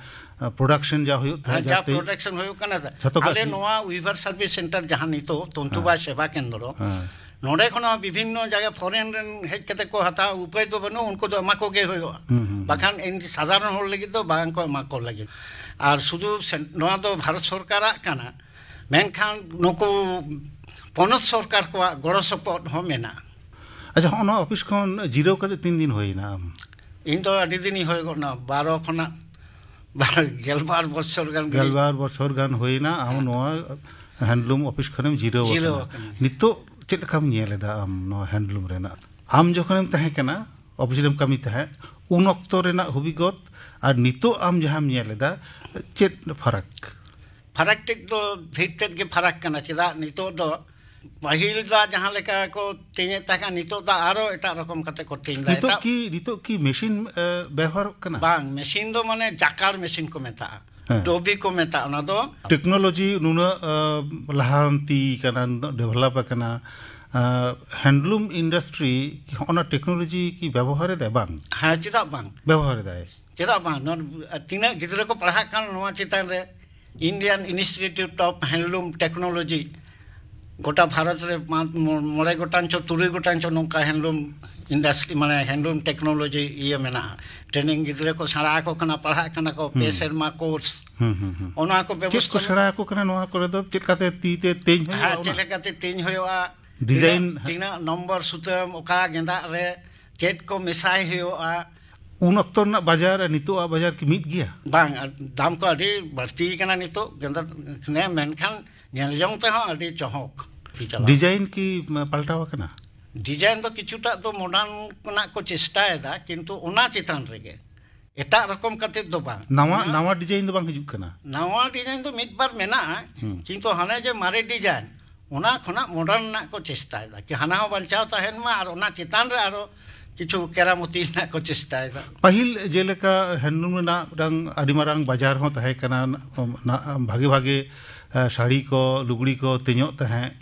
ᱯᱨᱚᱰᱟᱠᱥᱚᱱ ᱡᱟ ᱦᱩᱭᱩᱜ ᱦᱮᱸ, ᱛᱟᱦᱮᱸᱫ, ᱡᱟ ᱡᱟᱛᱮ ᱯᱨᱚᱰᱟᱠᱥᱚᱱ ᱦᱩᱭᱩᱜ ᱠᱟᱱᱟ, ᱡᱷᱚᱛᱚ ᱜᱮ ᱟᱞᱮ ᱟᱹᱠᱷᱨᱤᱧ᱾ ᱱᱚᱣᱟ ᱩᱭᱵᱷᱟᱨ ᱥᱟᱨᱵᱷᱤᱥ ᱥᱮᱱᱴᱟᱨ, ᱡᱟᱦᱟᱸ ᱱᱤᱛᱚᱜ ᱛᱚᱱᱛᱩᱵᱟᱭ ᱦᱮᱸ᱾ ᱥᱮᱵᱟ ᱠᱮᱱᱫᱨᱚ, ᱦᱮᱸ᱾ ᱱᱚᱰᱮ ᱠᱷᱚᱱ ᱦᱚᱸ ᱵᱤᱵᱷᱤᱱᱱᱚ ᱡᱟᱭᱜᱟ, ᱯᱷᱚᱨᱮᱱ ᱨᱮᱱ ᱦᱮᱡ ᱠᱟᱛᱮ ᱠᱚ ᱦᱟᱛᱟᱣᱟ, ᱩᱯᱟᱹᱭ ᱫᱚ ᱵᱟᱹᱱᱩᱜ, ᱩᱱᱠᱩ ᱫᱚ ᱮᱢᱟ ᱠᱚᱜᱮ ᱦᱩᱭᱩᱜᱼᱟ᱾ ᱦᱩᱸ, ᱦᱩᱸ, ᱦᱩᱸ᱾ ᱵᱟᱠᱷᱟᱱ ᱮᱢᱱᱤ ᱥᱟᱫᱷᱟᱨᱚᱱ ᱦᱚᱲ ᱞᱟᱹᱜᱤᱫ ᱫᱚ ᱵᱟᱝ ᱠᱚ ᱮᱢᱟ ᱠᱚ ᱞᱟᱹᱜᱤᱫ᱾ ᱟᱨ ᱥᱩᱫᱷᱩ ᱥᱮᱱ-, ᱱᱚᱣᱟ ᱫᱚ ᱵᱷᱟᱨᱚᱛ ᱥᱚᱨᱠᱟᱨᱟᱜ ᱠᱟᱱᱟ, ᱢᱮᱱᱠᱷᱟᱱ ᱱᱩᱠᱩ ᱯᱚᱱᱚᱛ ᱥᱚᱨᱠᱟᱨ ᱠᱚᱣᱟᱜ ᱜᱚᱲᱚ ᱥᱚᱯᱚᱦᱚᱫ ᱦᱚᱸ ᱢᱮᱱᱟᱜᱼᱟ᱾ ᱟᱪᱪᱷᱟ, ᱦᱚᱸᱜᱼᱚ ᱱᱚᱣᱟ ᱚᱯᱷᱤᱥ ᱠᱷᱚᱱ ᱡᱤᱨᱟᱹᱣ ᱠᱟᱛᱮ ᱛᱤᱱ ᱫᱤᱱ ᱦᱩᱭᱱᱟ ᱟᱢ? ᱤᱧ ᱫᱚ ᱟᱹᱰᱤ ᱫᱤᱱᱤᱧ ᱦᱩᱭ ᱜᱚᱫ ᱱᱟ, ᱵᱟᱨᱚ ᱠᱷᱚᱱᱟᱜ ᱵᱟᱨ, ᱜᱮᱞᱵᱟᱨ ᱵᱚᱪᱷᱚᱨ ᱜᱟᱱ ᱜᱮ᱾ ᱜᱮᱞᱵᱟᱨ ᱵᱚᱪᱷᱚᱨ ᱜᱟᱱ ᱦᱩᱭᱱᱟ ᱟᱢ ᱦᱮᱸ᱾ ᱱᱚᱣᱟ ᱦᱮᱱᱰᱞᱩᱢ ᱚᱯᱷᱤᱥ ᱠᱷᱚᱱᱮᱢ ᱡᱤᱨᱟᱹᱣ ᱡᱤᱨᱟᱹᱣ ᱟᱠᱟᱱᱟ᱾ ᱟᱠᱟᱱᱟ᱾ ᱱᱤᱛᱚᱜ ᱪᱮᱫ ᱞᱮᱠᱟᱢ ᱧᱮᱞ ᱮᱫᱟ ᱟᱢ ᱱᱚᱣᱟ ᱦᱮᱱᱰᱞᱩᱢ ᱨᱮᱱᱟᱜ? ᱟᱢ ᱡᱚᱠᱷᱚᱱᱮᱢ ᱛᱟᱦᱮᱸ ᱠᱟᱱᱟ, ᱚᱯᱷᱤᱥ ᱨᱮᱢ ᱠᱟᱹᱢᱤ ᱛᱟᱦᱮᱸᱫ, ᱩᱱ ᱚᱠᱛᱚ ᱨᱮᱱᱟᱜ ᱦᱩᱵᱤᱜᱚᱛ ᱟᱨ ᱱᱤᱛᱚᱜ ᱟᱢ ᱡᱟᱦᱟᱸᱢ ᱧᱮᱞ ᱮᱫᱟ, ᱪᱮᱫ ᱯᱷᱟᱨᱟᱠ? ᱯᱷᱟᱨᱟᱠ ᱴᱷᱤᱠ ᱫᱚ ᱰᱷᱮᱨ ᱛᱮᱫ ᱜᱮ ᱯᱷᱟᱨᱟᱠ ᱠᱟᱱᱟ᱾ ᱪᱮᱫᱟᱜ, ᱱᱤᱛᱚᱜ ᱫᱚ ᱯᱟᱹᱦᱤᱞ ᱫᱚ ᱡᱟᱦᱟᱸ ᱞᱮᱠᱟ ᱠᱚ ᱛᱮᱧᱮᱫ ᱛᱟᱦᱮᱸ ᱠᱟᱱᱟ, ᱱᱤᱛᱚᱜ ᱫᱚ ᱟᱨᱚ ᱮᱴᱟᱜ ᱨᱚᱠᱚᱢ ᱠᱟᱛᱮ ᱠᱚ ᱛᱮᱧ ᱫᱟ᱾ ᱱᱤᱛᱚᱜ ᱮᱴᱟᱜ ᱠᱤ, ᱱᱤᱛᱚᱜ ᱠᱤ ᱢᱮᱥᱤᱱ, ᱮ, ᱵᱮᱣᱦᱟᱨᱚᱜ ᱠᱟᱱᱟ? ᱵᱟᱝ, ᱢᱮᱥᱤᱱ ᱫᱚ ᱢᱟᱱᱮ ᱡᱟᱠᱟᱲ ᱢᱮᱥᱤᱱ ᱠᱚ ᱢᱮᱛᱟᱜᱼᱟ, ᱦᱮᱸ᱾ ᱰᱚᱵᱤ ᱠᱚ ᱢᱮᱛᱟᱜᱼᱟ ᱚᱱᱟ ᱫᱚ᱾ ᱴᱮᱠᱱᱳᱞᱚᱡᱤ ᱱᱩᱱᱟᱹᱜ, ᱮ, ᱞᱟᱦᱟᱱᱛᱤ ᱠᱟᱱᱟ, ᱱᱩᱱᱟᱹᱜ ᱰᱮᱵᱷᱞᱚᱯ ᱟᱠᱟᱱᱟ, ᱮ, ᱦᱮᱱᱰᱞᱩᱢ ᱤᱱᱰᱟᱥᱴᱨᱤ ᱚᱱᱟ ᱴᱮᱠᱱᱳᱞᱚᱡᱤ ᱠᱤ ᱵᱮᱵᱚᱦᱟᱨ ᱮᱫᱟᱭ? ᱵᱟᱝ᱾ ᱦᱮᱸ, ᱪᱮᱫᱟᱜ ᱵᱟᱝ? ᱵᱮᱵᱚᱦᱟᱨ ᱮᱫᱟᱭ᱾ ᱪᱮᱫᱟᱜ ᱵᱟᱝ? ᱱᱚᱣᱟ ᱛᱤᱱᱟᱹᱜ ᱜᱤᱫᱽᱨᱟᱹ ᱠᱚ ᱯᱟᱲᱦᱟᱜ ᱠᱟᱱᱟ ᱱᱚᱣᱟ ᱪᱮᱛᱟᱱ ᱨᱮ, Indian Institute of Handloom Technology, ᱜᱚᱴᱟ ᱵᱷᱟᱨᱚᱛ ᱨᱮ ᱢᱟ-, ᱢᱚ-, ᱢᱚᱬᱮ ᱜᱚᱴᱟᱝ ᱪᱚ ᱛᱩᱨᱩᱭ ᱜᱚᱴᱟᱝ ᱪᱚ ᱱᱚᱝᱠᱟ ᱦᱮᱱᱰᱞᱩᱢ ᱤᱱᱰᱟᱥᱴᱨᱤ, ᱢᱟᱱᱮ ᱦᱮᱱᱰᱞᱩᱢ ᱴᱮᱠᱱᱳᱞᱚᱡᱤ ᱤᱭᱟᱹ ᱢᱮᱱᱟᱜᱼᱟ᱾ ᱴᱨᱮᱱᱤᱝ ᱜᱤᱫᱽᱨᱟᱹ ᱠᱚ ᱥᱮᱬᱟ ᱟᱠᱚ ᱠᱟᱱᱟ, ᱯᱟᱲᱦᱟᱜ ᱠᱟᱱᱟ ᱠᱚ, ᱯᱮ ᱦᱩᱸ᱾ ᱥᱮᱨᱢᱟ ᱠᱳᱨᱥ᱾ ᱦᱩᱸ, ᱦᱩᱸ, ᱦᱩᱸ᱾ ᱚᱱᱟ ᱠᱚ ᱪᱮᱫ ᱵᱮᱵᱚᱥᱛᱷᱟ ᱠᱚ ᱥᱮᱬᱟ ᱟᱠᱚ ᱠᱟᱱᱟ ᱱᱚᱣᱟ ᱠᱚᱨᱮ ᱫᱚ? ᱪᱮᱫ ᱞᱮᱠᱟᱛᱮ ᱛᱤ ᱛᱮ ᱛᱮᱧ ᱦᱩᱭᱩᱜᱼᱟ? ᱦᱮᱸ, ᱚᱱᱟ? ᱪᱮᱫ ᱞᱮᱠᱟᱛᱮ ᱛᱮᱧ ᱦᱩᱭᱩᱜᱼᱟ? ᱰᱤᱡᱟᱭᱤᱱ? ᱛᱤᱱᱟᱹᱜ, ᱛᱤᱱᱟᱹᱜ ᱱᱚᱢᱵᱚᱨ ᱥᱩᱛᱟᱹᱢ, ᱚᱠᱟ ᱜᱮᱸᱫᱟᱜ ᱨᱮ ᱪᱮᱫ ᱠᱚ ᱢᱮᱥᱟᱭ ᱦᱩᱭᱩᱜᱼᱟ? ᱩᱱ ᱚᱠᱛᱚ ᱨᱮᱱᱟᱜ ᱵᱟᱡᱟᱨ ᱟᱨ ᱱᱤᱛᱚᱜᱟᱜ ᱵᱟᱡᱟᱨ ᱠᱤ ᱢᱤᱫ ᱜᱮᱭᱟ? ᱵᱟᱝ, ᱟᱨ ᱫᱟᱢ ᱠᱚ ᱟᱹᱰᱤ ᱵᱟᱹᱲᱛᱤ ᱠᱟᱱᱟ ᱱᱤᱛᱚᱜ ᱜᱮᱸᱫᱟᱜ, ᱦᱮᱸ, ᱢᱮᱱᱠᱷᱟᱱ ᱧᱮᱞ ᱡᱚᱝ ᱛᱮᱦᱚᱸ ᱟᱹᱰᱤ ᱪᱚᱦᱚᱠ ᱪᱟᱞᱟᱜ᱾ ᱰᱤᱡᱟᱭᱤᱱ ᱠᱤ, ᱢ, ᱯᱟᱞᱴᱟᱣ ᱟᱠᱟᱱᱟ? ᱰᱤᱡᱟᱭᱤᱱ ᱫᱚ ᱠᱤᱪᱷᱩᱴᱟᱜ ᱫᱚ ᱢᱚᱰᱟᱨᱱ ᱨᱮᱱᱟᱜ ᱠᱚ ᱪᱮᱥᱴᱟᱭᱮᱫᱟ, ᱠᱤᱱᱛᱩ ᱚᱱᱟ ᱪᱮᱛᱟᱱ ᱨᱮᱜᱮ, ᱮᱴᱟᱜ ᱨᱚᱠᱚᱢ ᱠᱟᱛᱮ ᱫᱚ ᱵᱟᱝ᱾ ᱱᱟᱣᱟ, ᱚᱱᱟ ᱱᱟᱣᱟ ᱰᱤᱡᱟᱭᱤᱱ ᱫᱚ ᱵᱟᱝ ᱦᱤᱡᱩᱜ ᱠᱟᱱᱟ? ᱱᱟᱣᱟ ᱰᱤᱡᱟᱭᱤᱱ ᱫᱚ ᱢᱤᱫ ᱵᱟᱨ ᱢᱮᱱᱟᱜᱼᱟ, ᱦᱩᱸ᱾ ᱠᱤᱱᱛᱩ ᱦᱟᱱᱮ ᱡᱮ ᱢᱟᱨᱮ ᱰᱤᱡᱟᱭᱤᱱ, ᱚᱱᱟ ᱠᱷᱚᱱᱟᱜ ᱢᱚᱰᱟᱨᱱ ᱨᱮᱱᱟᱜ ᱠᱚ ᱪᱮᱥᱴᱟᱭᱮᱫᱟ, ᱠᱤ ᱦᱟᱱᱟ ᱦᱚᱸ ᱵᱟᱧᱪᱟᱣ ᱛᱟᱦᱮᱱ ᱢᱟ ᱟᱨ ᱚᱱᱟ ᱪᱮᱛᱟᱱ ᱨᱮ ᱟᱨᱚ ᱠᱤᱪᱷᱩ ᱠᱮᱨᱟᱢᱚᱛᱤ ᱨᱮᱱᱟᱜ ᱠᱚ ᱪᱮᱥᱴᱟᱭᱮᱫᱟ᱾ ᱯᱟᱹᱦᱤᱞ ᱡᱮᱞᱮᱠᱟ ᱦᱮᱱᱰᱞᱩᱢ ᱨᱮᱱᱟᱜ ᱢᱤᱫᱴᱟᱝ ᱟᱹᱰᱤ ᱢᱟᱨᱟᱝ ᱵᱟᱡᱟᱨ ᱦᱚᱸ ᱛᱟᱦᱮᱸ ᱠᱟᱱᱟ, ᱚᱱᱟ ᱵᱷᱟᱜᱮ ᱵᱷᱟᱜᱮ, ᱮ, ᱥᱟᱹᱲᱤ ᱠᱚ, ᱞᱩᱜᱽᱲᱤ ᱠᱚ ᱛᱮᱧᱚᱜ ᱛᱟᱦᱮᱸᱫ,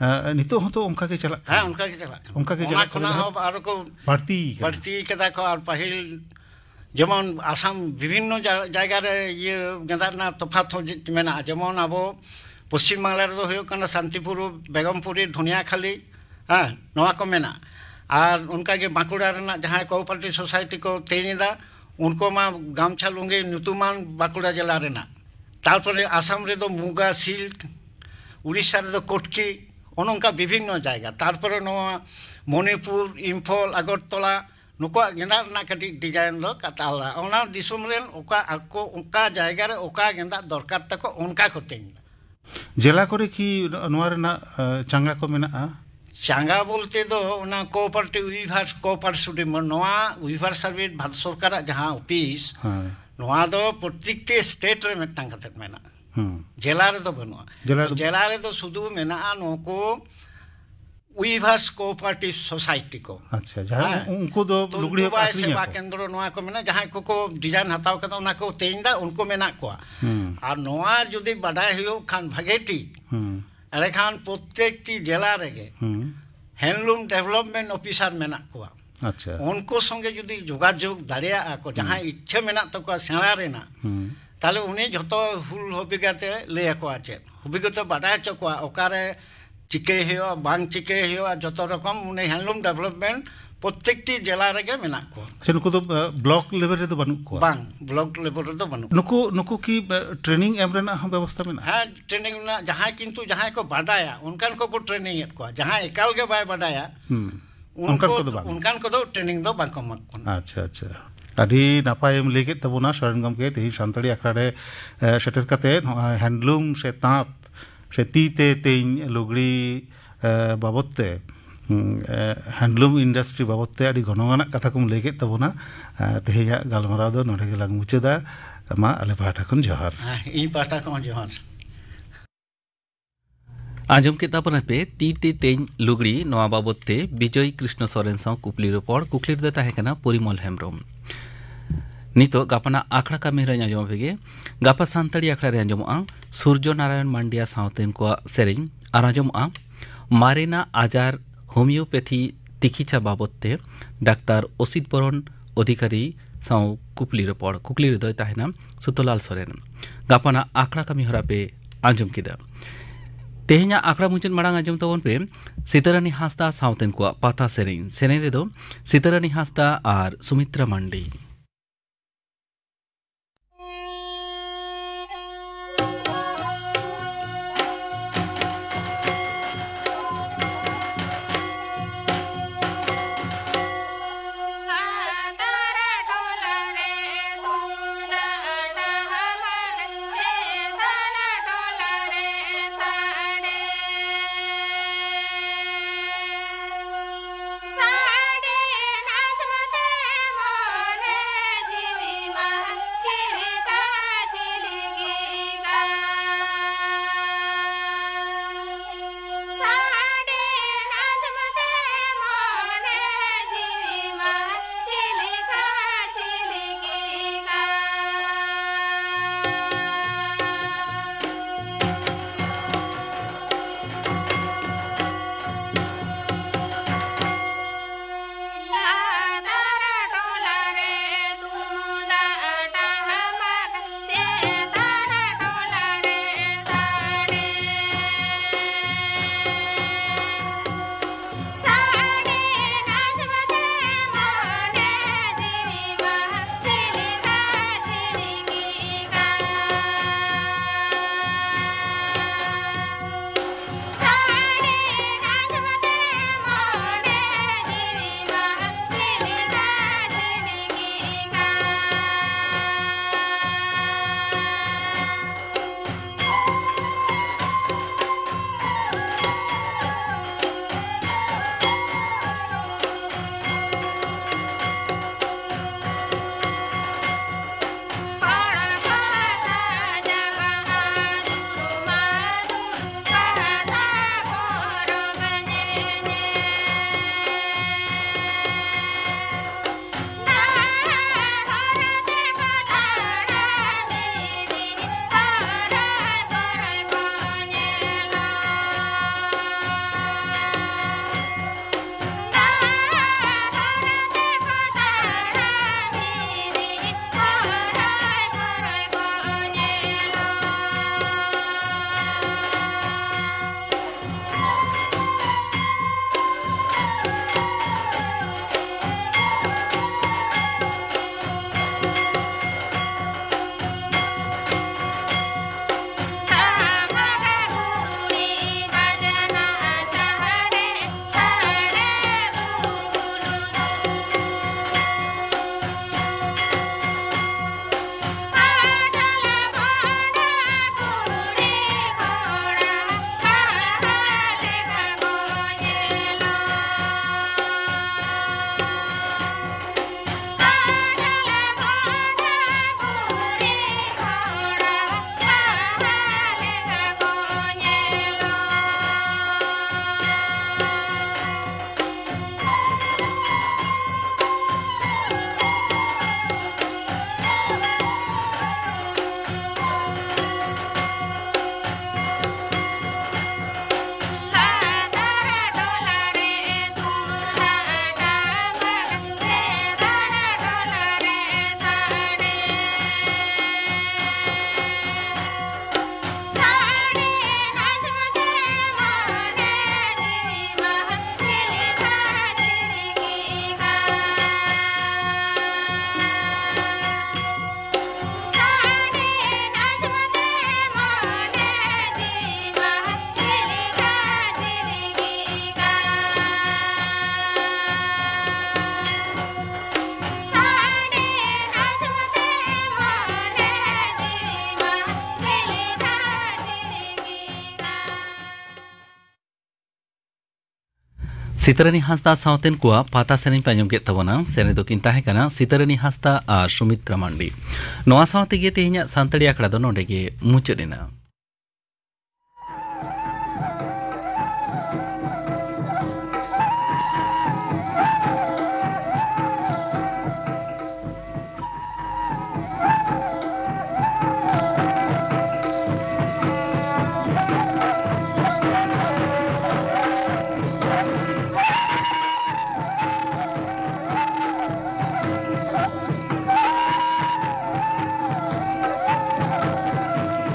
ᱮ, ᱱᱤᱛᱚᱜ ᱦᱚᱸᱛᱚ ᱚᱱᱠᱟ ᱜᱮ ᱪᱟᱞᱟᱜ ᱠᱟᱱᱟ? ᱦᱮᱸ, ᱚᱱᱠᱟ ᱜᱮ ᱪᱟᱞᱟᱜ ᱠᱟᱱᱟ᱾ ᱚᱱᱠᱟ ᱜᱮ ᱚᱱᱟ ᱪᱟᱞᱟᱜ ᱠᱟᱱᱟ, ᱠᱷᱚᱱᱟᱜ ᱡᱟᱦᱟᱸ ᱦᱚᱸ ᱟᱨᱚ ᱠᱚ ᱵᱟᱹᱲᱛᱤ ᱠᱟᱱᱟ᱾ ᱵᱟᱹᱲᱛᱤ ᱠᱟᱫᱟ ᱠᱚ᱾ ᱟᱨ ᱯᱟᱹᱦᱤᱞ ᱡᱮᱢᱚᱱ ᱟᱥᱟᱢ ᱵᱤᱵᱷᱤᱱᱱᱚ ᱡᱟ-, ᱡᱟᱭᱜᱟ ᱨᱮ ᱤᱭᱟᱹ ᱜᱮᱸᱫᱟᱜ ᱨᱮᱱᱟᱜ ᱛᱚᱯᱷᱟᱛ ᱦᱚᱸ ᱡᱮ-, ᱢᱮᱱᱟᱜᱼᱟ᱾ ᱡᱮᱢᱚᱱ ᱟᱵᱚ ᱯᱚᱥᱪᱤᱢ ᱵᱟᱝᱞᱟ ᱨᱮᱫᱚ ᱦᱩᱭᱩᱜ ᱠᱟᱱᱟ ᱥᱟᱱᱛᱤᱯᱩᱨ, ᱵᱮᱜᱚᱢᱯᱩᱨᱤ, ᱫᱷᱩᱱᱤᱭᱟᱠᱷᱟᱞᱤ, ᱦᱮᱸ, ᱱᱚᱣᱟ ᱠᱚ ᱢᱮᱱᱟᱜᱼᱟ᱾ ᱟᱨ ᱚᱱᱠᱟᱜᱮ ᱵᱟᱸᱠᱩᱲᱟ ᱨᱮᱱᱟᱜ ᱡᱟᱦᱟᱸᱭ ᱠᱳᱚᱯᱟᱨᱮᱴᱤᱵᱷ ᱥᱳᱥᱟᱭᱴᱤ ᱠᱚ ᱛᱮᱧ ᱮᱫᱟ, ᱩᱱᱠᱩ ᱢᱟ ᱜᱟᱢᱪᱷᱟ ᱞᱩᱸᱜᱤ ᱧᱩᱛᱩᱢᱟᱱ ᱵᱟᱸᱠᱩᱲᱟ ᱡᱮᱞᱟ ᱨᱮᱱᱟᱜ᱾ ᱛᱟᱨᱯᱚᱨᱮ ᱟᱥᱟᱢ ᱨᱮᱫᱚ ᱢᱩᱜᱟ ᱥᱤᱞᱠ, ᱩᱲᱤᱥᱥᱟ ᱨᱮᱫᱚ ᱠᱚᱴᱠᱤ, ᱚᱱᱮ ᱚᱱᱠᱟ ᱵᱤᱵᱷᱤᱱᱱᱚ ᱡᱟᱭᱜᱟ᱾ ᱛᱟᱨᱯᱚᱨᱮ ᱱᱚᱣᱟ ᱢᱚᱱᱤᱯᱩᱨ, ᱤᱢᱯᱷᱚᱞ, ᱟᱜᱚᱨᱛᱚᱞᱟ, ᱱᱩᱠᱩᱣᱟᱜ ᱜᱮᱸᱫᱟᱜ ᱨᱮᱱᱟᱜ ᱠᱟᱹᱴᱤᱡ ᱰᱤᱡᱟᱭᱤᱱ ᱫᱚ ᱠᱟᱛᱷᱟ ᱟᱞᱟᱫᱟ᱾ ᱚᱱᱟ ᱫᱤᱥᱚᱢ ᱨᱮᱱ ᱚᱠᱟ ᱟᱠᱚ, ᱚᱠᱟ ᱡᱟᱭᱜᱟ ᱨᱮ ᱚᱠᱟ ᱜᱮᱸᱫᱟᱜ ᱫᱚᱨᱠᱟᱨ ᱛᱟᱠᱚ, ᱚᱱᱠᱟ ᱠᱚ ᱛᱮᱧ ᱮᱫᱟ᱾ ᱡᱮᱞᱟ ᱠᱚᱨᱮ ᱠᱤ ᱱᱚᱣᱟ ᱨᱮᱱᱟᱜ, ᱮ, ᱪᱟᱸᱜᱟ ᱠᱚ ᱢᱮᱱᱟᱜᱼᱟ? ᱪᱟᱸᱜᱟ ᱵᱚᱞᱛᱮ ᱫᱚ ᱚᱱᱟ ᱠᱳᱚᱯᱟᱨᱮᱴᱤᱵᱷ ᱩᱭᱤᱵᱷᱟᱨ ᱠᱳᱚᱯᱟᱨᱮᱴᱤᱵᱷ ᱥᱚᱥᱟᱭᱴᱤ, ᱱᱚᱣᱟ ᱩᱭᱤᱵᱷᱟᱨ ᱥᱟᱨᱵᱷᱤᱥ ᱵᱷᱟᱨᱚᱛ ᱥᱚᱨᱠᱟᱨᱟᱜ ᱡᱟᱦᱟᱸ ᱚᱯᱷᱤᱥ, ᱦᱮᱸ᱾ ᱱᱚᱣᱟ ᱫᱚ ᱯᱨᱚᱛᱮᱠᱴᱤ ᱥᱴᱮᱴ ᱨᱮ ᱢᱤᱫᱴᱟᱝ ᱠᱟᱛᱮ ᱢᱮᱱᱟᱜᱼᱟ᱾ ᱦᱩᱸ᱾ ᱡᱮᱞᱟ ᱨᱮᱫᱚ ᱵᱟᱹᱱᱩᱜᱼᱟ᱾ ᱡᱮᱞᱟ ᱨᱮᱫᱚ ᱡᱮᱞᱟ ᱨᱮᱫᱚ ᱥᱩᱫᱷᱩ ᱢᱮᱱᱟᱜᱼᱟ ᱱᱩᱠᱩ ᱩᱭᱤᱵᱷᱟᱨᱥ ᱠᱳᱚᱯᱟᱨᱮᱴᱤᱵᱷ ᱥᱚᱥᱟᱭᱴᱤ ᱠᱚ᱾ ᱟᱪᱪᱷᱟ, ᱡᱟᱦᱟᱸ ᱦᱮᱸ᱾ ᱩᱱᱠᱩ ᱫᱚ ᱞᱩᱜᱽᱲᱤ ᱦᱚᱸᱠᱚ ᱛᱩᱞᱛᱩᱵᱟᱭ ᱟᱠᱷᱨᱤᱧᱟ ᱥᱮᱵᱟ ᱠᱚ? ᱠᱮᱱᱫᱨᱚ ᱱᱚᱣᱟ ᱠᱚ ᱢᱮᱱᱟᱜᱼᱟ, ᱡᱟᱦᱟᱸᱭ ᱠᱚᱠᱚ ᱰᱤᱡᱟᱭᱤᱱ ᱦᱟᱛᱟᱣ ᱠᱟᱫᱟ ᱚᱱᱟ ᱠᱚ ᱛᱮᱧ ᱫᱟ, ᱩᱱᱠᱩ ᱢᱮᱱᱟᱜ ᱠᱚᱣᱟ᱾ ᱦᱩᱸ᱾ ᱟᱨ ᱱᱚᱣᱟ ᱡᱩᱫᱤ ᱵᱟᱰᱟᱭ ᱦᱩᱭᱩᱜ ᱠᱷᱟᱱ ᱵᱷᱟᱜᱮ ᱴᱷᱤᱠ, ᱦᱩᱸ᱾ ᱮᱸᱰᱮᱠᱷᱟᱱ ᱯᱨᱚᱛᱮᱠᱴᱤ ᱡᱮᱞᱟ ᱨᱮᱜᱮ ᱦᱩᱸ᱾ ᱦᱮᱱᱰᱞᱩᱢ ᱰᱮᱵᱷᱞᱚᱯᱢᱮᱱᱴ ᱚᱯᱷᱤᱥᱟᱨ ᱢᱮᱱᱟᱜ ᱠᱚᱣᱟ᱾ ᱟᱪᱪᱷᱟ᱾ ᱩᱱᱠᱩ ᱥᱚᱸᱜᱮ ᱡᱩᱫᱤ ᱡᱳᱜᱟᱡᱳᱜᱽ ᱫᱟᱲᱮᱭᱟᱜᱼᱟ ᱠᱚ, ᱦᱩᱸ᱾ ᱡᱟᱦᱟᱸᱭ ᱤᱪᱪᱷᱟᱹ ᱢᱮᱱᱟᱜ ᱛᱟᱠᱚᱣᱟ ᱥᱮᱬᱟ ᱨᱮᱱᱟᱜ, ᱦᱩᱸ᱾ ᱛᱟᱦᱞᱮ ᱩᱱᱤ ᱡᱷᱚᱛᱚ ᱦᱩᱞ ᱦᱚᱵᱤᱜᱟᱛᱮ ᱞᱟᱹᱭ ᱟᱠᱚᱣᱟ, ᱪᱮᱫ ᱦᱚᱵᱤᱜᱟᱛᱮ ᱵᱟᱰᱟᱭ ᱦᱚᱪᱚ ᱠᱚᱣᱟ, ᱚᱠᱟᱨᱮ ᱪᱤᱠᱟᱹᱭ ᱦᱩᱭᱩᱜᱼᱟ, ᱵᱟᱝ ᱪᱤᱠᱟᱹᱭ ᱦᱩᱭᱩᱜᱼᱟ, ᱡᱚᱛᱚ ᱨᱚᱠᱚᱢ ᱩᱱᱤ ᱦᱮᱱᱰᱞᱩᱢ ᱰᱮᱵᱷᱞᱚᱯᱢᱮᱱᱴ ᱯᱨᱚᱛᱮᱠᱴᱤ ᱡᱮᱞᱟ ᱨᱮᱜᱮ ᱢᱮᱱᱟᱜ ᱠᱚᱣᱟ᱾ ᱟᱪᱪᱷᱟ, ᱱᱩᱠᱩ ᱫᱚ, ᱟᱸ, ᱵᱞᱚᱠ ᱞᱮᱵᱮᱞ ᱨᱮᱫᱚ ᱵᱟᱹᱱᱩᱜ ᱠᱚᱣᱟ? ᱵᱟᱝ, ᱵᱞᱚᱠ ᱞᱮᱵᱮᱞ ᱨᱮᱫᱚ ᱵᱟᱹᱱᱩᱜ ᱠᱚᱣᱟ᱾ ᱱᱩᱠᱩ, ᱱᱩᱠᱩ ᱠᱤ, ᱟᱸ, ᱴᱨᱮᱱᱤᱝ ᱮᱢ ᱨᱮᱱᱟᱜ ᱦᱚᱸ ᱵᱮᱵᱚᱥᱛᱷᱟ ᱢᱮᱱᱟᱜᱼᱟ? ᱦᱮᱸ, ᱴᱨᱮᱱᱤᱝ ᱨᱮᱱᱟᱜ ᱡᱟᱦᱟᱸᱭ, ᱠᱤᱱᱛᱩ ᱡᱟᱦᱟᱸᱭ ᱠᱚ ᱵᱟᱰᱟᱭᱟ ᱚᱱᱠᱟᱱ ᱠᱚᱠᱚ ᱴᱨᱮᱱᱤᱝ ᱮᱫ ᱠᱚᱣᱟ, ᱡᱟᱦᱟᱸᱭ ᱮᱠᱟᱞ ᱜᱮ ᱵᱟᱭ ᱵᱟᱰᱟᱭᱟ, ᱦᱩᱸ᱾ ᱩᱱᱠᱩ ᱚᱱᱠᱟᱱ ᱠᱚᱫᱚ ᱵᱟᱝ? ᱚᱱᱠᱟᱱ ᱠᱚᱫᱚ ᱴᱨᱮᱱᱤᱝ ᱫᱚ ᱵᱟᱝ ᱠᱚ ᱮᱢᱟ ᱠᱚ ᱠᱟᱱᱟ᱾ ᱟᱪᱪᱷᱟ, ᱟᱪᱪᱷᱟ᱾ ᱟᱹᱰᱤ ᱱᱟᱯᱟᱭᱮᱢ ᱞᱟᱹᱭ ᱠᱮᱫ ᱛᱟᱵᱚᱱᱟ ᱥᱚᱨᱮᱱ ᱜᱚᱢᱠᱮ, ᱛᱮᱦᱮᱧ ᱥᱟᱱᱛᱟᱲᱤ ᱟᱠᱷᱲᱟ ᱨᱮ, ᱮ, ᱥᱮᱴᱮᱨ ᱠᱟᱛᱮ ᱱᱚᱣᱟ ᱦᱮᱱᱰᱞᱩᱢ ᱥᱮ ᱛᱟᱸᱛ ᱥᱮ ᱛᱤ ᱛᱮ ᱛᱮᱧ ᱞᱩᱜᱽᱲᱤ, ᱮ, ᱵᱟᱵᱚᱫ ᱛᱮ, ᱩᱸ, ᱮ, ᱦᱮᱱᱰᱞᱩᱢ ᱤᱱᱰᱟᱥᱴᱨᱤ ᱵᱟᱵᱚᱫ ᱛᱮ ᱟᱹᱰᱤ ᱜᱚᱱᱚᱝ ᱟᱱᱟᱜ ᱠᱟᱛᱷᱟ ᱠᱚᱢ ᱞᱟᱹᱭ ᱠᱮᱫ ᱛᱟᱵᱚᱱᱟ᱾ ᱮ, ᱛᱮᱦᱮᱧᱟᱜ ᱜᱟᱞᱢᱟᱨᱟᱣ ᱫᱚ ᱱᱚᱰᱮ ᱜᱮᱞᱟᱝ ᱢᱩᱪᱟᱹᱫᱟ᱾ ᱢᱟ ᱟᱞᱮ ᱯᱟᱦᱴᱟ ᱠᱷᱚᱱ ᱡᱚᱦᱟᱨ᱾ ᱦᱮᱸ, ᱤᱧ ᱯᱟᱦᱴᱟ ᱠᱷᱚᱱ ᱦᱚᱸ ᱡᱚᱦᱟᱨ᱾ ᱟᱸᱡᱚᱢ ᱠᱮᱫ ᱛᱟᱵᱚᱱᱟ ᱯᱮ ᱛᱤ ᱛᱮ ᱛᱮᱧ ᱞᱩᱜᱽᱲᱤ, ᱱᱚᱣᱟ ᱵᱟᱵᱚᱫ ᱛᱮ ᱵᱤᱡᱚᱭ ᱠᱨᱤᱥᱱᱚ ᱥᱚᱨᱮᱱ ᱥᱟᱶ ᱠᱩᱠᱞᱤ ᱨᱚᱯᱚᱲ᱾ ᱠᱩᱠᱞᱤ ᱨᱮᱫᱚ ᱛᱟᱦᱮᱸ ᱠᱟᱱᱟ ᱯᱚᱨᱤᱢᱚᱞ ᱦᱮᱢᱵᱨᱚᱢ᱾ ᱱᱤᱛᱚᱜ ᱜᱟᱯᱟᱱᱟᱜ ᱟᱠᱷᱲᱟ ᱠᱟᱹᱢᱤ ᱦᱚᱨᱟᱧ ᱟᱸᱡᱚᱢ ᱟᱯᱮ ᱜᱮ᱾ ᱜᱟᱯᱟ ᱥᱟᱱᱛᱟᱲᱤ ᱟᱠᱷᱲᱟ ᱨᱮ ᱟᱸᱡᱚᱢᱚᱜᱼᱟ ᱥᱩᱨᱡᱚ ᱱᱟᱨᱟᱭᱚᱱ ᱢᱟᱱᱰᱤᱭᱟ ᱥᱟᱶᱛᱮᱱ ᱠᱚᱣᱟᱜ ᱥᱮᱨᱮᱧ, ᱟᱨ ᱟᱸᱡᱚᱢᱚᱜᱼᱟ ᱢᱟᱨᱮᱱᱟᱜ ᱟᱡᱟᱨ ᱦᱳᱢᱤᱭᱳᱯᱮᱛᱷᱤ ᱛᱤᱠᱤᱪᱷᱟ ᱵᱟᱵᱚᱫ ᱛᱮ ᱰᱟᱠᱛᱟᱨ ᱚᱥᱤᱛ ᱵᱚᱨᱚᱱ ᱚᱫᱷᱤᱠᱟᱨᱤ ᱥᱟᱶ ᱠᱩᱠᱞᱤ ᱨᱚᱯᱚᱲ᱾ ᱠᱩᱠᱞᱤ ᱨᱮᱫᱚᱭ ᱛᱟᱦᱮᱱᱟ ᱥᱩᱛᱚᱞᱟᱞ ᱥᱚᱨᱮᱱ᱾ ᱜᱟᱯᱟᱱᱟᱜ ᱟᱠᱷᱲᱟ ᱠᱟᱹᱢᱤ ᱦᱚᱨᱟ ᱯᱮ ᱟᱸᱡᱚᱢ ᱠᱮᱫᱟ᱾ ᱛᱮᱦᱮᱧᱟᱜ ᱟᱠᱷᱲᱟ ᱢᱩᱪᱟᱹᱫ ᱢᱟᱲᱟᱝ ᱟᱸᱡᱚᱢ ᱛᱟᱵᱚᱱ ᱯᱮ ᱥᱤᱛᱟᱨᱟᱱᱤ ᱦᱟᱸᱥᱫᱟ ᱥᱟᱶᱛᱮᱱ ᱠᱚᱣᱟᱜ ᱯᱟᱛᱟ ᱥᱮᱨᱮᱧ᱾ ᱥᱮᱨᱮᱧ ᱨᱮᱫᱚ ᱥᱤᱛᱟᱨᱟᱱᱤ ᱦᱟᱸᱥᱫᱟ ᱟᱨ ᱥᱩᱢᱤᱛᱨᱟ ᱢᱟᱱᱰᱤ᱾ ᱥᱤᱛᱟᱹᱨᱟᱹᱱᱤ ᱦᱟᱸᱥᱫᱟ ᱥᱟᱶᱛᱮᱱ ᱠᱚᱣᱟᱜ ᱯᱟᱛᱟ ᱥᱮᱨᱮᱧ ᱯᱮ ᱟᱸᱡᱚᱢ ᱠᱮᱫ ᱛᱟᱵᱚᱱᱟ᱾ ᱥᱮᱨᱮᱧ ᱫᱚᱠᱤᱱ ᱛᱟᱦᱮᱸ ᱠᱟᱱᱟ ᱥᱤᱛᱟᱹᱨᱟᱹᱱᱤ ᱦᱟᱸᱥᱫᱟ ᱟᱨ ᱥᱩᱢᱤᱛᱨᱟ ᱢᱟᱱᱰᱤ᱾ ᱱᱚᱣᱟ ᱥᱟᱶ ᱛᱮᱜᱮ ᱛᱮᱦᱮᱧᱟᱜ ᱥᱟᱱᱛᱟᱲᱤ ᱟᱠᱷᱲᱟ ᱫᱚ ᱱᱚᱰᱮ ᱜᱮ ᱢᱩᱪᱟᱹᱫ ᱮᱱᱟ᱾